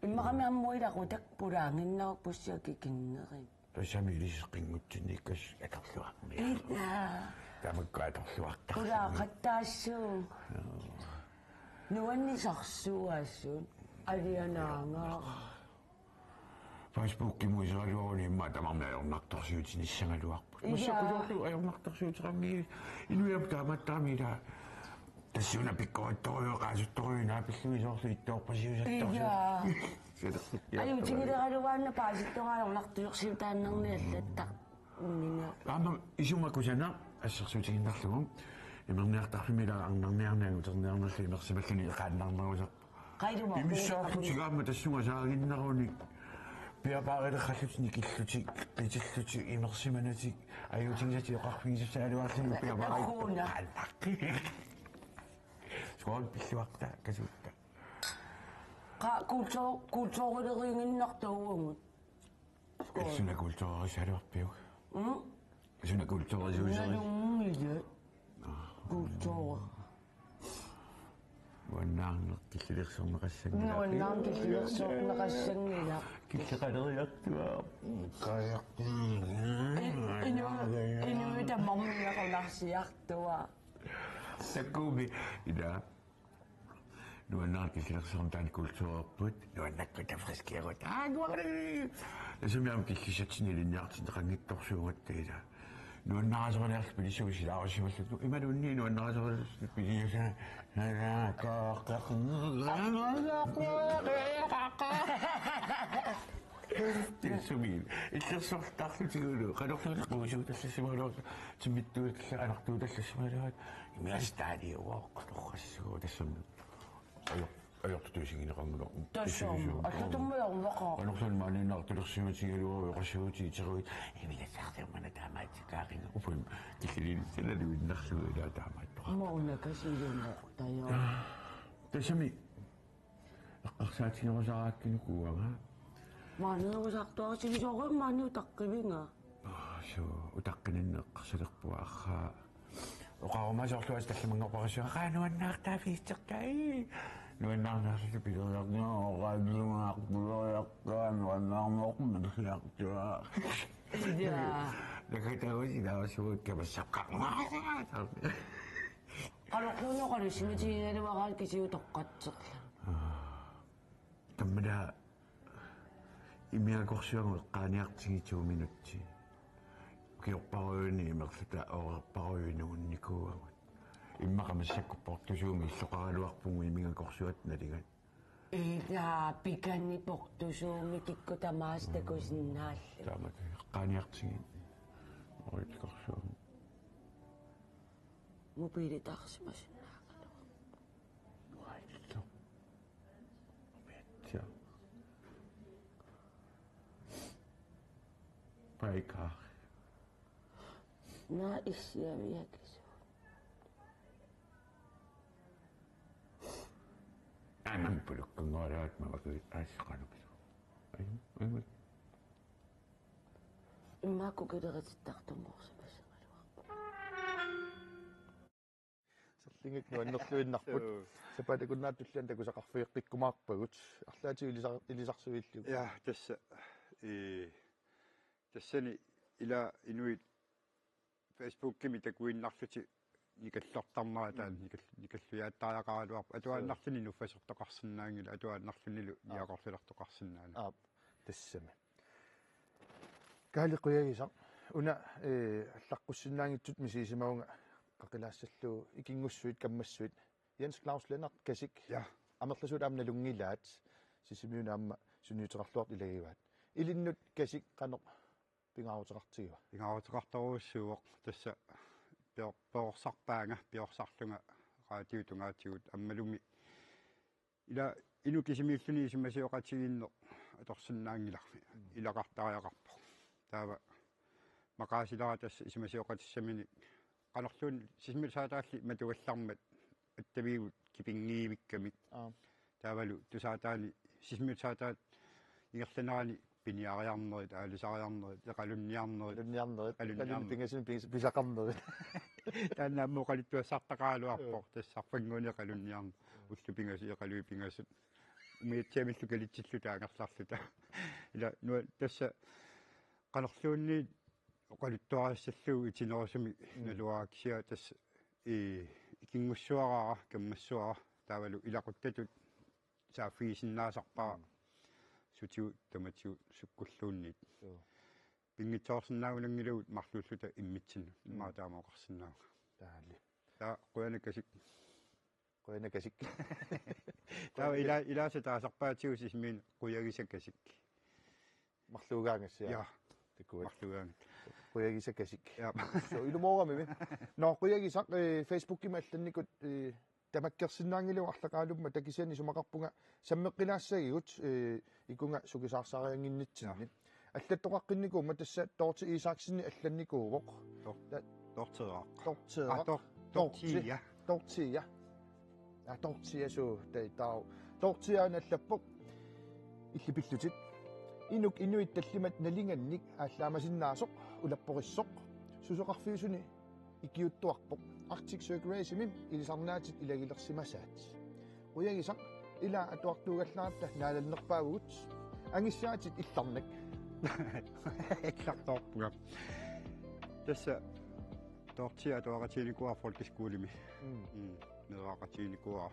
Immaqami aamma ilaqutak pulaannginnaruk pussiaq kikinnerin. Tassami ilissi qinngutsinniikkassuk atorluarmia. Ila. Tamakku atorluartarluni. Pulaaqattaassuugut. Joo. Nuannisarsuaasut. Alianaanga. Facebookimut iseraluaruni immaqa tamarmik ajornartorsiutinissagaluarput. Ija. Massakkut soorlu ajornartorsiuteqanngillat inuiaat taamaattarami ila tassuuna pikkorittorujuk, qaasuttorujuk, naapillugit soorlu ittoorpasiusattorsuit. Ija. Silaqqikkiartorujuk. Ajutigileraluaanna paasittoraajornartorsiutaannarniallatta. Ummina. Aamma isuma kusanaq assersuutigiinnarlugu. Imerniartarfimmi ila arnarniarneq anguterniarnerlu imersimalluni eqaannarnerusarpoq. Qailumaa. Imissaarlutik aamma tassunga saaginnaruni. Piapaarilerrallutik nikillutik, qitillutik, imersimanutik, ajutigisatik oqarfigisassagaluarluni piapaariit. Akuuna. Skål pilluarta kasuutta. Qa kultur-, kulturileriiginnartuuvugut. Skål. Suna kulturerissaluarpiuk? Mm? Suna kulturerissaluarpiuk? Nalunngilaq. Kultur. Nuannaarneq killilersorneqassanngilaq. Nuannaarneq killilersorneqassanngilaq. Killeqaleriartuaarpoq. Kajak. Inu-, inuit tamarmik qanarsiartuaarput. Takkuumi ila. Nuannaarneq killilersorneq taanna kulturerput, nuannakkutta friskiarutta. Aa, nuannaarneq. Tassami aamma killissatsinnik ilinniartinneqanngitsorsuugatta ila. Nuannaarneq pilissuusilaarsimallutik. Imaluunniit nuannaarneq pilissuusilaarsimallutik. Tassami illersortarlutigulu. Qanorluunniit quusuutallassimagaluarlutik. Timmittuutallassimagaluarlutik. Anartuutallassimagaluarlutik. Imigastaaliuvoq, qatorrassuuvoq tassami. Ajor-, ajortutuusigineqarnera. Tassami. Issiusuum. Allatummiorneqaaq. Qanorluunniit maaniinnaartulersimatigilluarlugu oqassuutit iteruit. Imigasaarsiummana taamaatsikkaaqinga. Upun killiliinissaluinnarlugu ilaa taamaattoq. Mauna kasilumoq, tajo. Tassami. Eqqarsaatigerusaraakkinuku uanga. Maaniigerusartuarsivisoorujussuuvoq maani utaqqivinga. Aa, suu, utaqqininneq eqqarsalerpunga arraa. Oqaruma soorlu assa tallimanngorpassuunga, qaa nuannaartaa fiistertai. Nuannaarniarluta pileriarniarluta oqaatilumaarpuleriartaa nuannaarneq misiartua. Ija. Nakatausi taavasuut kamassaqqaa. Qanorluunniit oqalussimatigigaluaraat kisianni utoqqatserlunga. Tamanna imigakorsuagut eqqaaniartigit to minutsi. Ukiorparujuinni imerluta oorerparujuinnikuuagut. Immaqa massakkut portusuumik illoqaraluarpugut imigakorsuata nalingat. Ila pikani portusuumik kikkut tamaasa takusinnaallutik. Taamak eqqaaniartigit. Oorerkorsuagut. Mobiilitaarsimasinnaagaluarpoq. Uaillu. Umiatsia. Paikar. Naa issiaviakisuut. Anam pulukkunngorluat mamakuit aasaqanuksu. Ai, ai, ai. Immaqa kukileritittartumoorsimassaagaluarpoq. Serlingit nuannerluinnarput. Joo. Sapaatip akunnera tulliani takusaqarfigeqqikkumaarpagut. Arlaatigut ilisar-, ilisarsuillugu. Ja, tassa. Ee, tassani ila inuit Facebookimi takuinnarlutik nikallortarnera taanna, mm, nikall-, nikalluiaattariaqaraluarpoq. Atuaannarluni nuffasertoqarsinnaanngilaq, atuaannarlunilu, aa, niaqorlilertoqarsinnaaneq. Aap, tassami. Kaali Qujagisaq, Una, eh, allaqqussinnaanngitsut misigisimavunga qaqilaassallugu ikinngussuit kammassuit. Jens Claus Lennert Kasik. Ja. Amerlasuut aamma nalunngilaat Sisimiuni aamma sunniuteqarluartut ilagivaat. Ilinnut Kasik qanoq pingaaruteqartigiva? Pingaaruteqartorujussuuvoq tassa pior-, piorsarpaanga, piorsarlunga raatiutungaatigut ammalumi ila inuk kisimiilluni isumasioqatigiinneq atorsinnaanngilarmi. Mm. Ilaqartariaqarpoq. Taava maqaasilara tassa isumasioqatissaminik qanorluunniit sisimiut saataalli matugallarmat attaviivut kipinngivikkamik. Aa. Taavalu tusaataani sisimiut saataat ingerlanerani piniariarnerit, aalisariarnerit, eqalunniarnerit. Eqalunniarnerit, eqalunniarnerit. Eqalunni pingasuni pis-, pisaqarnerit. Taanna aamma oqaluttuassartaqaraluarpoq, mm, tassa arfannguani eqalunniarneq, ullut pingasut, eqaluit pingasut. Umiatsiamillu kalitsilluta angerlarluta. Ila nua-, tassa qanorluunniit oqaluttuarissallugu itinerusumik, mm, naluara kisianni tassa i-, ikinngussuaraara, kammassuara, taavalu ilaquttatut saaffigisinnaasarpara, mm, sutigut tamatigut sukkulluunniit. Joo. Pinngitsoorsinnaagunanngilagut marluulluta immitsinnut. Mm. Immaqa taama oqarsinnaavunga. Taali. Taava qujanaq Kasik. Qujanaq Kasik. Taava ila-, ilaasa taasarpaatigut Sisimiunut Qujagisaq Kasik. Marluugaangassi. Ja. Takuat. Marluugaangat. Qujagisaq Kasik. Ja. So, ilumoorami. Nå, Qujagisaq, eh, Facebookimi allannikut, eh, tamakkersinnaanngilagut arlaqaalumma, taava kisianni isumaqarpunga sammeqqilaassagivut, eh, ikunga sukisaarsaariannginnitsinni. Ja. Allattoqaqqinnikuummat tassa Dorthe Isaksenip allannikuuvoq. Dor-, Ta-, Dortheeraq. Dortheeraq. Ah, Dor-, Dorthe. Dorthia. Dorthia. Ah, Dorthia suu, tai taau. Dorthia allappoq. Illit pillutit. Inuk inuit tallimat nalingannik aallaamasinnaasoq, ulapporissoq. Susoqarfiusuni ikiuuttuarpoq. Arctic Circle Race-imi ilisarnaatit ilagilersimasaat. Qujagisaq, ila atuartuugallaratta naalannerpaavugut. Angissaatit illarnak. Illartoorpunga. Tassa Dorthia atuaqatiginikuuara folkeskolemi. Mm. Mm. Meeraqatiginikuuara.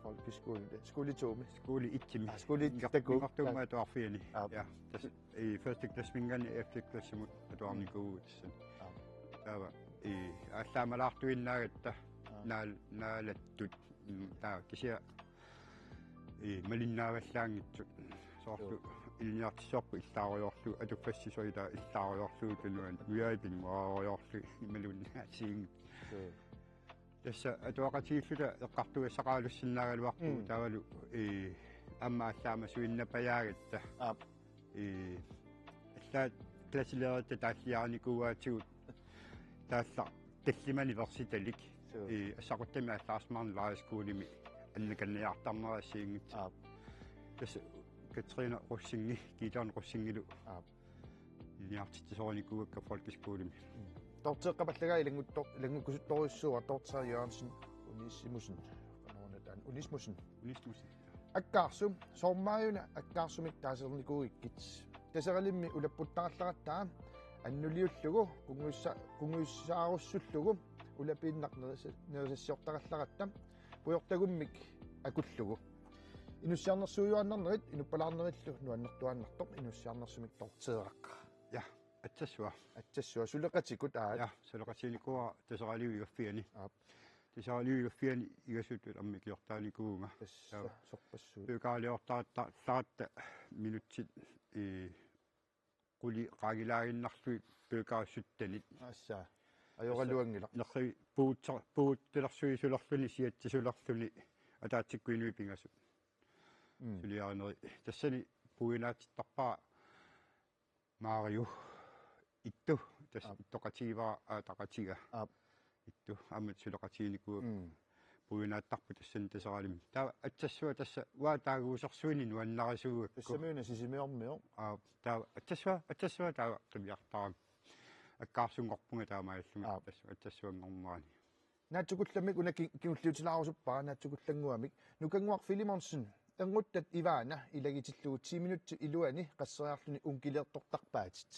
Folkeskole, skole to-mi. Skole et-imi. Ah, skole et, takuuk. Ingertuummat atuarfiani. Aap. Ja. Tassa i første klassiminngaanniit ellevte klassimut atuarnikuuvugut tassani. Aap. Taava i aallaamalaartuinnaagatta, aap, naal-, naalattut. Mm, taava kisianni i malinnaavallaanngitsut. Soorlu, joo, ilinniartitsisorput illaarujoorlugu, atuffassisoritaa illaarujoorlugu tunuani, nujaat pinnguarujoorlugit imaluunniit assigiinngitsut. Joo. Tassa atuaqatigiilluta eqqartugassaqaraluarsinnaagaluarpugut, mm, taavalu, eh, aamma aallaamasuinnapajaagatta. Aap. Eh, allaat klasselæreritta taalliarinikuugaatigut taallaq tallimanik versitalik. Suu. Eh, Assaquttami Aallaarsimaarnani lejeskolemi annakanniartarnera assigiinngitsunik. Aap. Tassa Katrine Rosing, Gideon Rosingilu. Aap. Ilinniartitsisorinikuuakka folkeskolemi. Mm. Dortheeqqap allagai ilanngutto-, ilanngukkusuttorujussuuara Dorthea Jørgensen Onesimussen. Qanoruna taanna? Onesmussen. Onesmussen. Akkaarsu, soormaajuna Akkaarsumik taasernikuugikkit. Taseralimmi ulapputtarallaratta annuliullugu, kungussa-, kunguissaarussullugu, ulapiinnaq nerisa-, nerisassiortarallaratta, pujortagummik akullugu. Inussiarnersuiuaannarnerit, inuppalaarnerillu nuannertuaannartoq, inussiarnersumik Dortheeraq. Ja, atsassua. Atsassua, suleqatigut aat. Ja, suleqatiginikuuara Taseraliup igaffiani. Aap. Taseraliup igaffiani igasutut aamma ikiortaanikuuvunga. Tassa, ja, sorpassuit. Pøkaaliortaarta-, taarta minutsit, eh, qulit qaangilaaginnarlugit pøkaat syttenit. Assa. Ajoraluanngilaq. Nerri puutsa-, puuttilersuisulerluni, siatsisulerluni, ataatsikkut inuit pingasut. Mm. Suliarineri. Tassani puiunaatittarpara Mario. Ittu, tassa, aap, ittoqatigivaat aataqatiga. Aap. Ittu, aamma suleqatiginikuuakka. Mm. Puiunaattarput tassani Taseralimmi. Taava atsassua tassa uanga taaguusersuineq nuannarisuugakku. Tassami una Sisimiormioq. Aap, taava atsassua, atsassua taava qiviartarami. Akkaarsunngorpunga taamaalillunga. Aap. Tassa atsassuanngornerani. Naatsukullammik una ki-, kingulliutilaarusuppara, naatsukullannguamik. Nukannguaq Filemonsen, Ernguttat Ivana, ilagitillugu ti minutsit iluani qasseriarluni unkileertortarpaatit.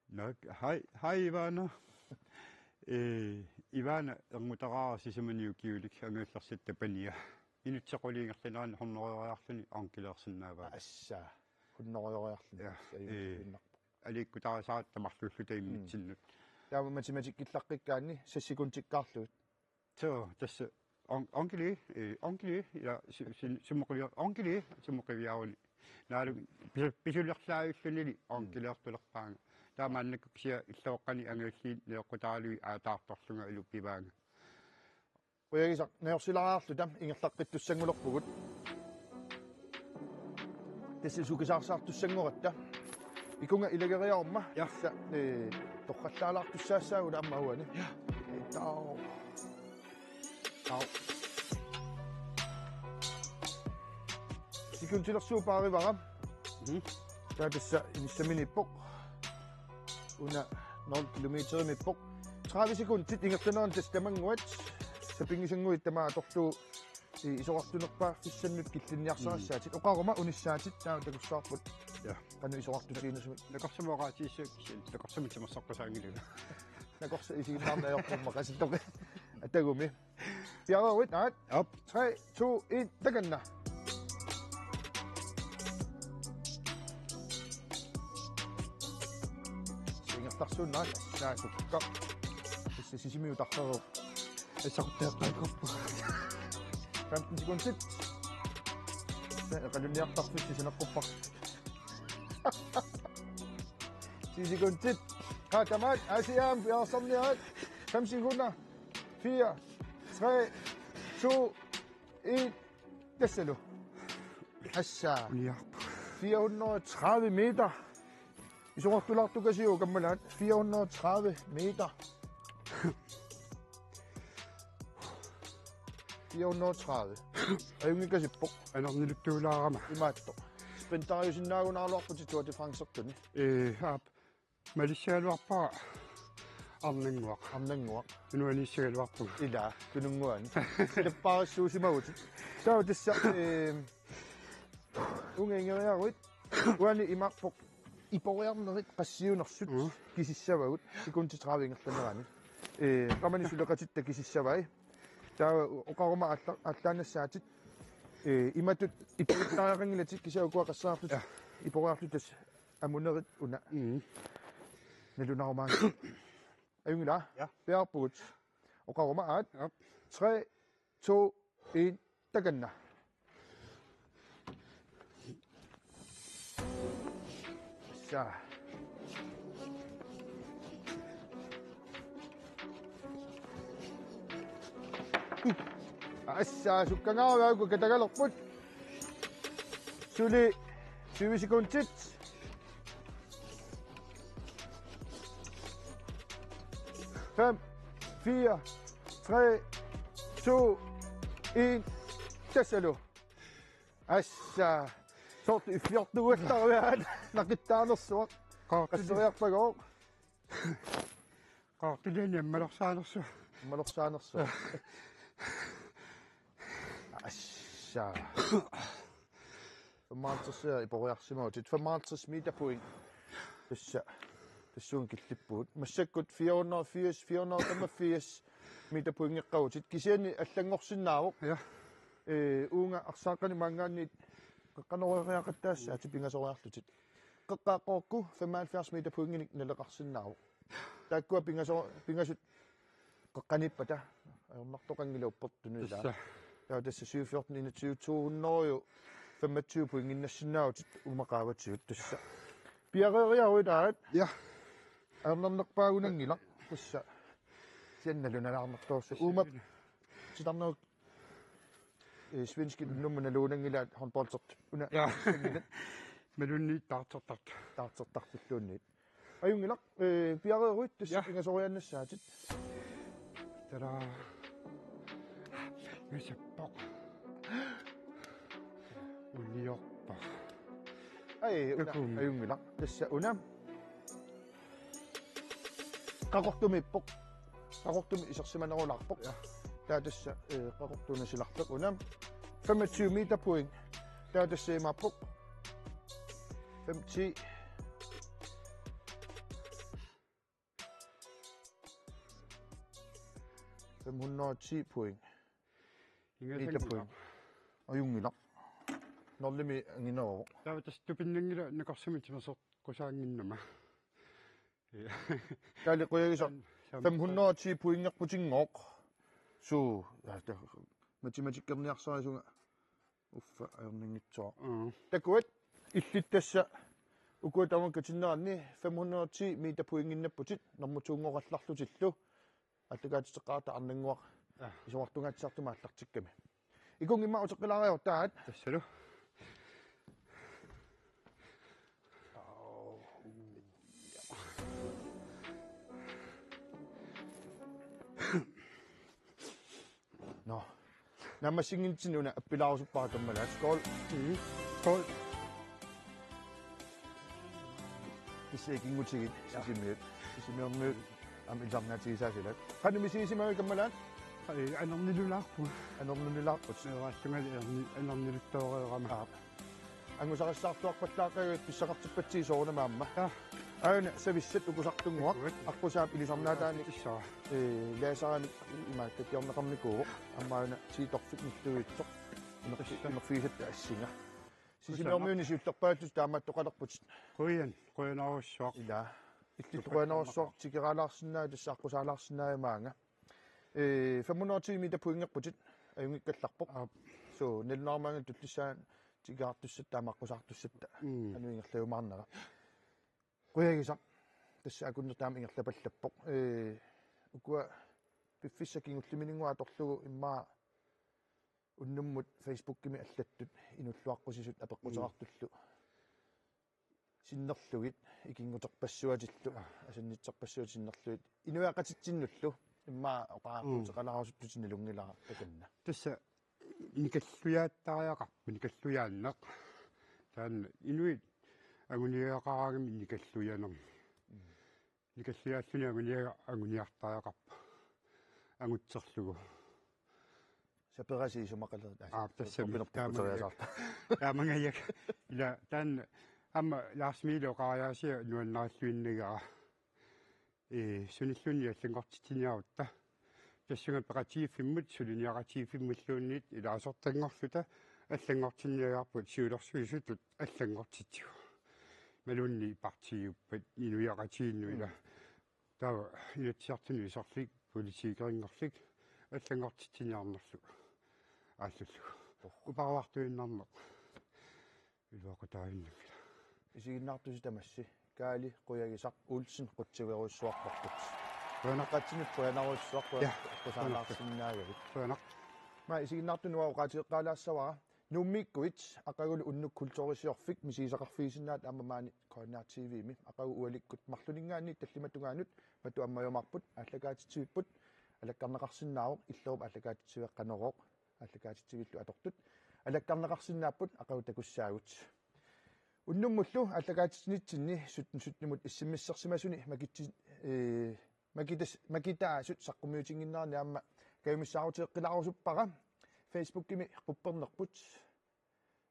Nå, hej, hej Ivana. Eh, Ivana erngutaraara sisamani ukiulik, angajullersatta pania. Minutsit qulit ingerlaneranni hundredeeriarluni unkileersinnaavaat. Assa, hundredeeriarluni. Ja, eh, ajunngilaq. aliikkutarisaratta marluulluta immitsinnut. Taava matematikkillaqqikkaanni seks sekuntikkaarlugit. Suu, tassa on-, onkili, eh, onkili, ja, si-, si-, summoqivi-, onkili, summoqiviaruni. Naalu pisu-, pisulerlaavillunili onkiliortulerpaanga. Taava maannakkut kisianni illoqqani angajulliit neeqqutaalui aataartorlunga iluppivaanga. Qujagisaq, najorsilaariarluta ingerlaqqittussanngulerpugut. Tassa sukisaarsaartussanngoratta. Ikunga ilageriaruma. Ja. Tassa, eh, torrallaalaartussaassaagut aamma uani. Ja. Tau. Tau. Sekundilersuut paarivara. Mhm. Taava tassa inissaminiippoq. Una nul kilometerimiippoq. Tredive sekundit ingerlanerani tassa tamannguat. Sapinngisannguit tamaat atorlugu i-, isorartunerpaaffissinnut killinniarsarissaatit. Mm. Oqaruma unissaatit taava takussavarput. Ja. Qanoq isorartutiginerusumik. Nakorsama oqaatigissavat kisianni nakorsama timersoqqusaanngilanga. Nakorsa isiginnaarneq ajortumma qasittoqi. Atagumi. Piareeruit, aat. Aap. Tre, to, en, takanna. Ingerlarsuunnaat, naasukka. Tassa Sisimiut tarrerup. Assaqutteeqqaakkorpu. Femten sekundit. Tassa eqalunniartarfissi saneqquppara. Ti sekundit. Qaa tamaat, Aasiaat piareersarniarit. Fem sekunder. Fire, tre, to, en. Tassalu. Assa. Uniarpoq. Fire hundrede og tredive meter. Isorartulaartukasiuk kammalaat. Fire hundrede og tredive meter. Fire hundrede og tredive. Ajunngikasippoq. Anerniluttulaarama. Imaattoq. Sprinteriusinnaagunaraluarputit Tour de France-ertuni. Ee, aap. Malissagaluarpara arnannguaq. Arnannguaq. Tunuaniissagaluarpunga. Ila, tununnguani. Silappaarissuusimavutit. Taava tassa, eh, uunga ingeriaruit. Uani imaappoq iporiarnerit qassiunersut. Mm. Kisissavagut. Sekundit tredive ingerlanerani. Eh, qamani suleqatitta kisissavai. Taava oqaruma aalla-, aallaannassaatit. Eh, imatut iporittariaqanngilatit kisianni ukua qasseriarlutit. Ja. Iporiarlutit tassa amunerit una. Mm. Nalunarumaarpoq. Ajunngilaq? Ja. Piareerpugut. Oqaruma aat. Ja. Tre, to, en, takanna. Sa. Assa, sukkangaarput katagalerput. Suli tyve sekundit. Fem, fire, tre, to, en. Tassalu. Assa. Soorlu iffiortugallaruaat naqittaanersuaq. Qaartili-, qasseriarpagooq. Qaartiliani ammalorsaanersuaq. Ammalorsaanersuaq. Assa. Femoghalvtreds iporiarsimavutit. Femoghalvtreds meterpoint. Tassa. Tassuuna killippugut. Massakkut fire hundrede og firs, fire hundrede og femogfirs meterpointeqqavutit. Kisianni allanngorsinnaavoq. Ja. Ee, uunga arsaaqqani maanngaanniit qeqqanoreeriaqattaassaatit pingasoriarlutit. Qeqqaaqqoorukku femoghalvfjerds meterpointinik naleqarsinnaavoq. Taakkua pingaso-, pingasut qeqqaniippata ajornartoqanngilaq uppertuni ilaa. Tassa. Taava tassa syv fjorten enogtyve, to hundrede og femogtyve pointinnassinnaavatit uuma qaavatigut tassa. Piareeriaruit aat. Ja. Ajornarnerpaagunanngilaq tassa. Siannalu nalaarnartoorsu. Uuma titarnerup, eh, svenskit Nuummi naluunanngilaat håndboldertut. Una. Ja. Sanngilat. Malunniit taartortartut. Taartortartulluunniit. Ajunngilaq, eh, piareeruit tassa. Ja. Pingasoriaannassaatit. Tada. Ngasappoq. Uniorpoq. Ai, una. Takuuk. Ajunngilaq. Tassa una. Qaqortumiippoq. Qaqortumi isersimanerulaarpoq. Ja. Taava tassa, eh, Qaqortuuna silarpaq una. Femogtyve meterpoint. Taava tassa imaappoq. Fem ti. Fem hundrede og ti point. Ingasannginnama. Meterpoint. Ajunngilaq. Nulimi angineroq. Taava tassa tupinnanngilaq nakorsama timersoq- qusaannginnama. Taali qujagisaq. Sam- sam- fem hundrede og ti pointerputinngooq. Suu, ja, det, matematikkerniarsarisunga. Uffa, ajornanngitsoq. Mm. Takuat, illit tassa, ukua tamakkatinneranni, fem hundrede og ti meter pointinnapputit, normu to-nngorallarlutillu, aallakaatiteqqaarta arnannguaq, ja, isorartungaatsiartumik aallartikkami. Ikunngi immaqa uteqqilaariartaat. Tassalu. Nå. Naammassinnginnitsinni una appilaarusuppara kammalaat. Skål. Mhm. Skål. Kisianni ikinngutigit, ja, Sisimiut. Sisimiormiut aamma ilisarnaatigisaasilaat. Qanoq misigisimavit kammalaat? Ai, anornilulaarpunga. Anornilulaarput. Meeraallungali anorni-, anorniluttoreerama. Aap. Angusarissaartuarpallaaqagut pissaqartippatsigit soorunami aamma. Ja. Aana savissat ukusartunnguaq. Uku. Aqqusaap ilisarnaataanik. Tassa. Ee, laserimik imaakkakiorneqarnikuuvoq. Aamma aana tiitorfik nilluiitsoq. Inerfi-, tassa, inerfigisatta assinga. Sisimiormiunit siullerpaallutit taamaattoqalerputit. Qujan, qujanarsuaq. Ilaa. Illit qujanarsuaq tikeraalaarsinnaavat tassa aqqusaalaarsinnaavat maanga. Ee, fem hundrede og ti meter pointerputit ajunngikkallarpoq. Aap. Suu, nalunaarumaanngilaq tullissaani tikeraartussatta aamma aqqusaartussatta. Mm. Anu ingerlajumaarnera. Qujagisaq. Tassa akunnertaama ingerlapallappoq. Ee, ukua piffissap kingulliminninnguaq atorlugu immaqa unnummut Facebookimi allattut inuulluaqqusisut apeqquteqartullu. Mm. Sinnerlugit, ikinnguterpassuatillu, asannitserpassuatillu sinnerlugit. Inuiaqatitsinnullu, immaqa oqaaseqalerusuttutit nalunngilara takanna. Tassa nikallujaattariaqarpoq, nikallujaanneq. Taanna inuit anguniagaqaraangamik nikallujanermik. Mm. Nikalliaalluni anguniaga-, anguniartariaqarpoq. Angutserlugu. Saperasi isumaqalerit. Aa, tassami. Sopinerput taamangajak. Kuseriasaarta. Taamangajak. Ila taanna aamma Lars Emil oqariaasia nuannarilluinnagara. Ee, sunilluunniit allanngortitsiniarutta. Tassunga peqatigiiffimmut, suliniaqatigiiffimmulluunniit ilaasortanngorluta allanngortinniagarput siulersuisutut allanngortitsigu. Imaluunniit partiiuppat inuiaqatigiinnut ila. Mm. Taava Inatsisartunut iserlik, politikerinngorlik, allanngortitsiniarnerlu aallullugu. Oh. Uparuartuinnarneq. Iluaqutaaginnanngilaq. Isiginnaartusi tamassi. Kaali Qujagisaq Olsen qutsiverujussuarparput. Qujanaq. Qatsinut qujanarujussuaq. Ja. Qusaalaarsinnaagavit. Qujanaq. Maa isiginnaartunut uanga oqaatigeqqaalaassavara. Nuummiikkuit aqagulu unnuk kulturisiorfik misigisaqarfigisinnaavatit aamma maani K N R T V-mi. Aqagu ualikkut marlunninngaanniit tallimat tungaanut matu ammajumaarput aallakaatitsivipput alakkarneqarsinnaavoq, Illerup aallakaatitsiviaq Qanorooq aallakaatitsivillu atortut alakkarneqarsinnaapput, aqagu takussaagut. Unnummullu aallakaatitsinitsinni sytten sytten-imut S M S-ersimasuni makitsi-, ee, makitas-, makitaasut saqqummiutinnginneranni aamma kajumissaarutigeqqilaarusuppara. Facebookimi quppernerput,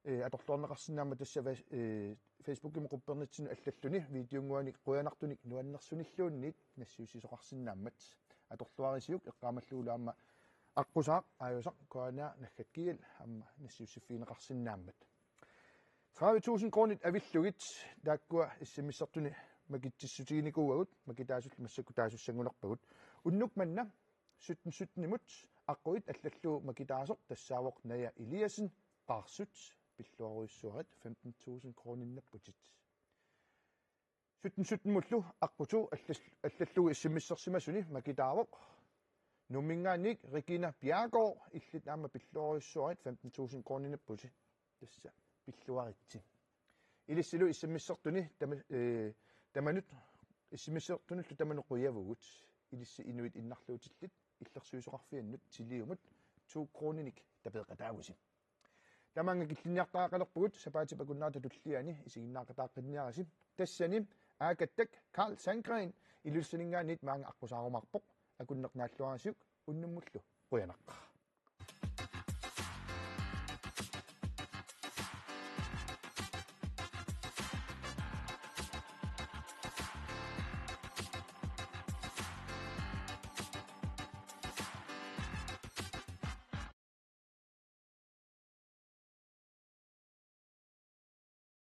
ee, atorluarneqarsinnaammat tassa va-, ee, Facebookimi quppernitsinnut allalluni videonnguanik qujanartunik nuannersunilluunniit nassiussisoqarsinnaammat. Atorluarisiuk eqqaamallugulu aamma aqqusaaq aajusaq K N R naggat G L aamma nassiussiffigineqarsinnaammat. Tredive tusind kronit avillugit taakkua S M S-ertuni makitsissutiginikuuagut, makitaasullu massakkut taasussanngulerpagut. Unnuk manna sytten sytten-imut aqquit allallugu makitaasoq tassaavoq Naja Eliassen, Qaarsut, pilluarujussuarit femten tusind kroninnapputit. Sytten sytten-imullu aqqut to allas-, allallugu S M S-ersimasuni makitaavoq Nuumminngaanniit Regina Bjerregaard, illit aamma pilluarujussuarit femten tusind kroninnapputit. Tassa pilluaritsi. Ilissilu S M S-ertuni tama-, ee, tamanut, S M S-ertunullu tamanut qujavugut. Ilissi inuit innarluutillit illersuisoqarfiannut Tiliumut to kroninik tapeeqataavusi. Tamaanga killinniartariaqalerpugut sapaatip akunnerata tulliani isiginnaaqataaqqinniarisi. Tassani Agatha Carl Sandgreen Ilulissaninngaanniit maanga aqqusaarumaarpoq. Akunneq naalluarisiuk, unnummullu qujanaq.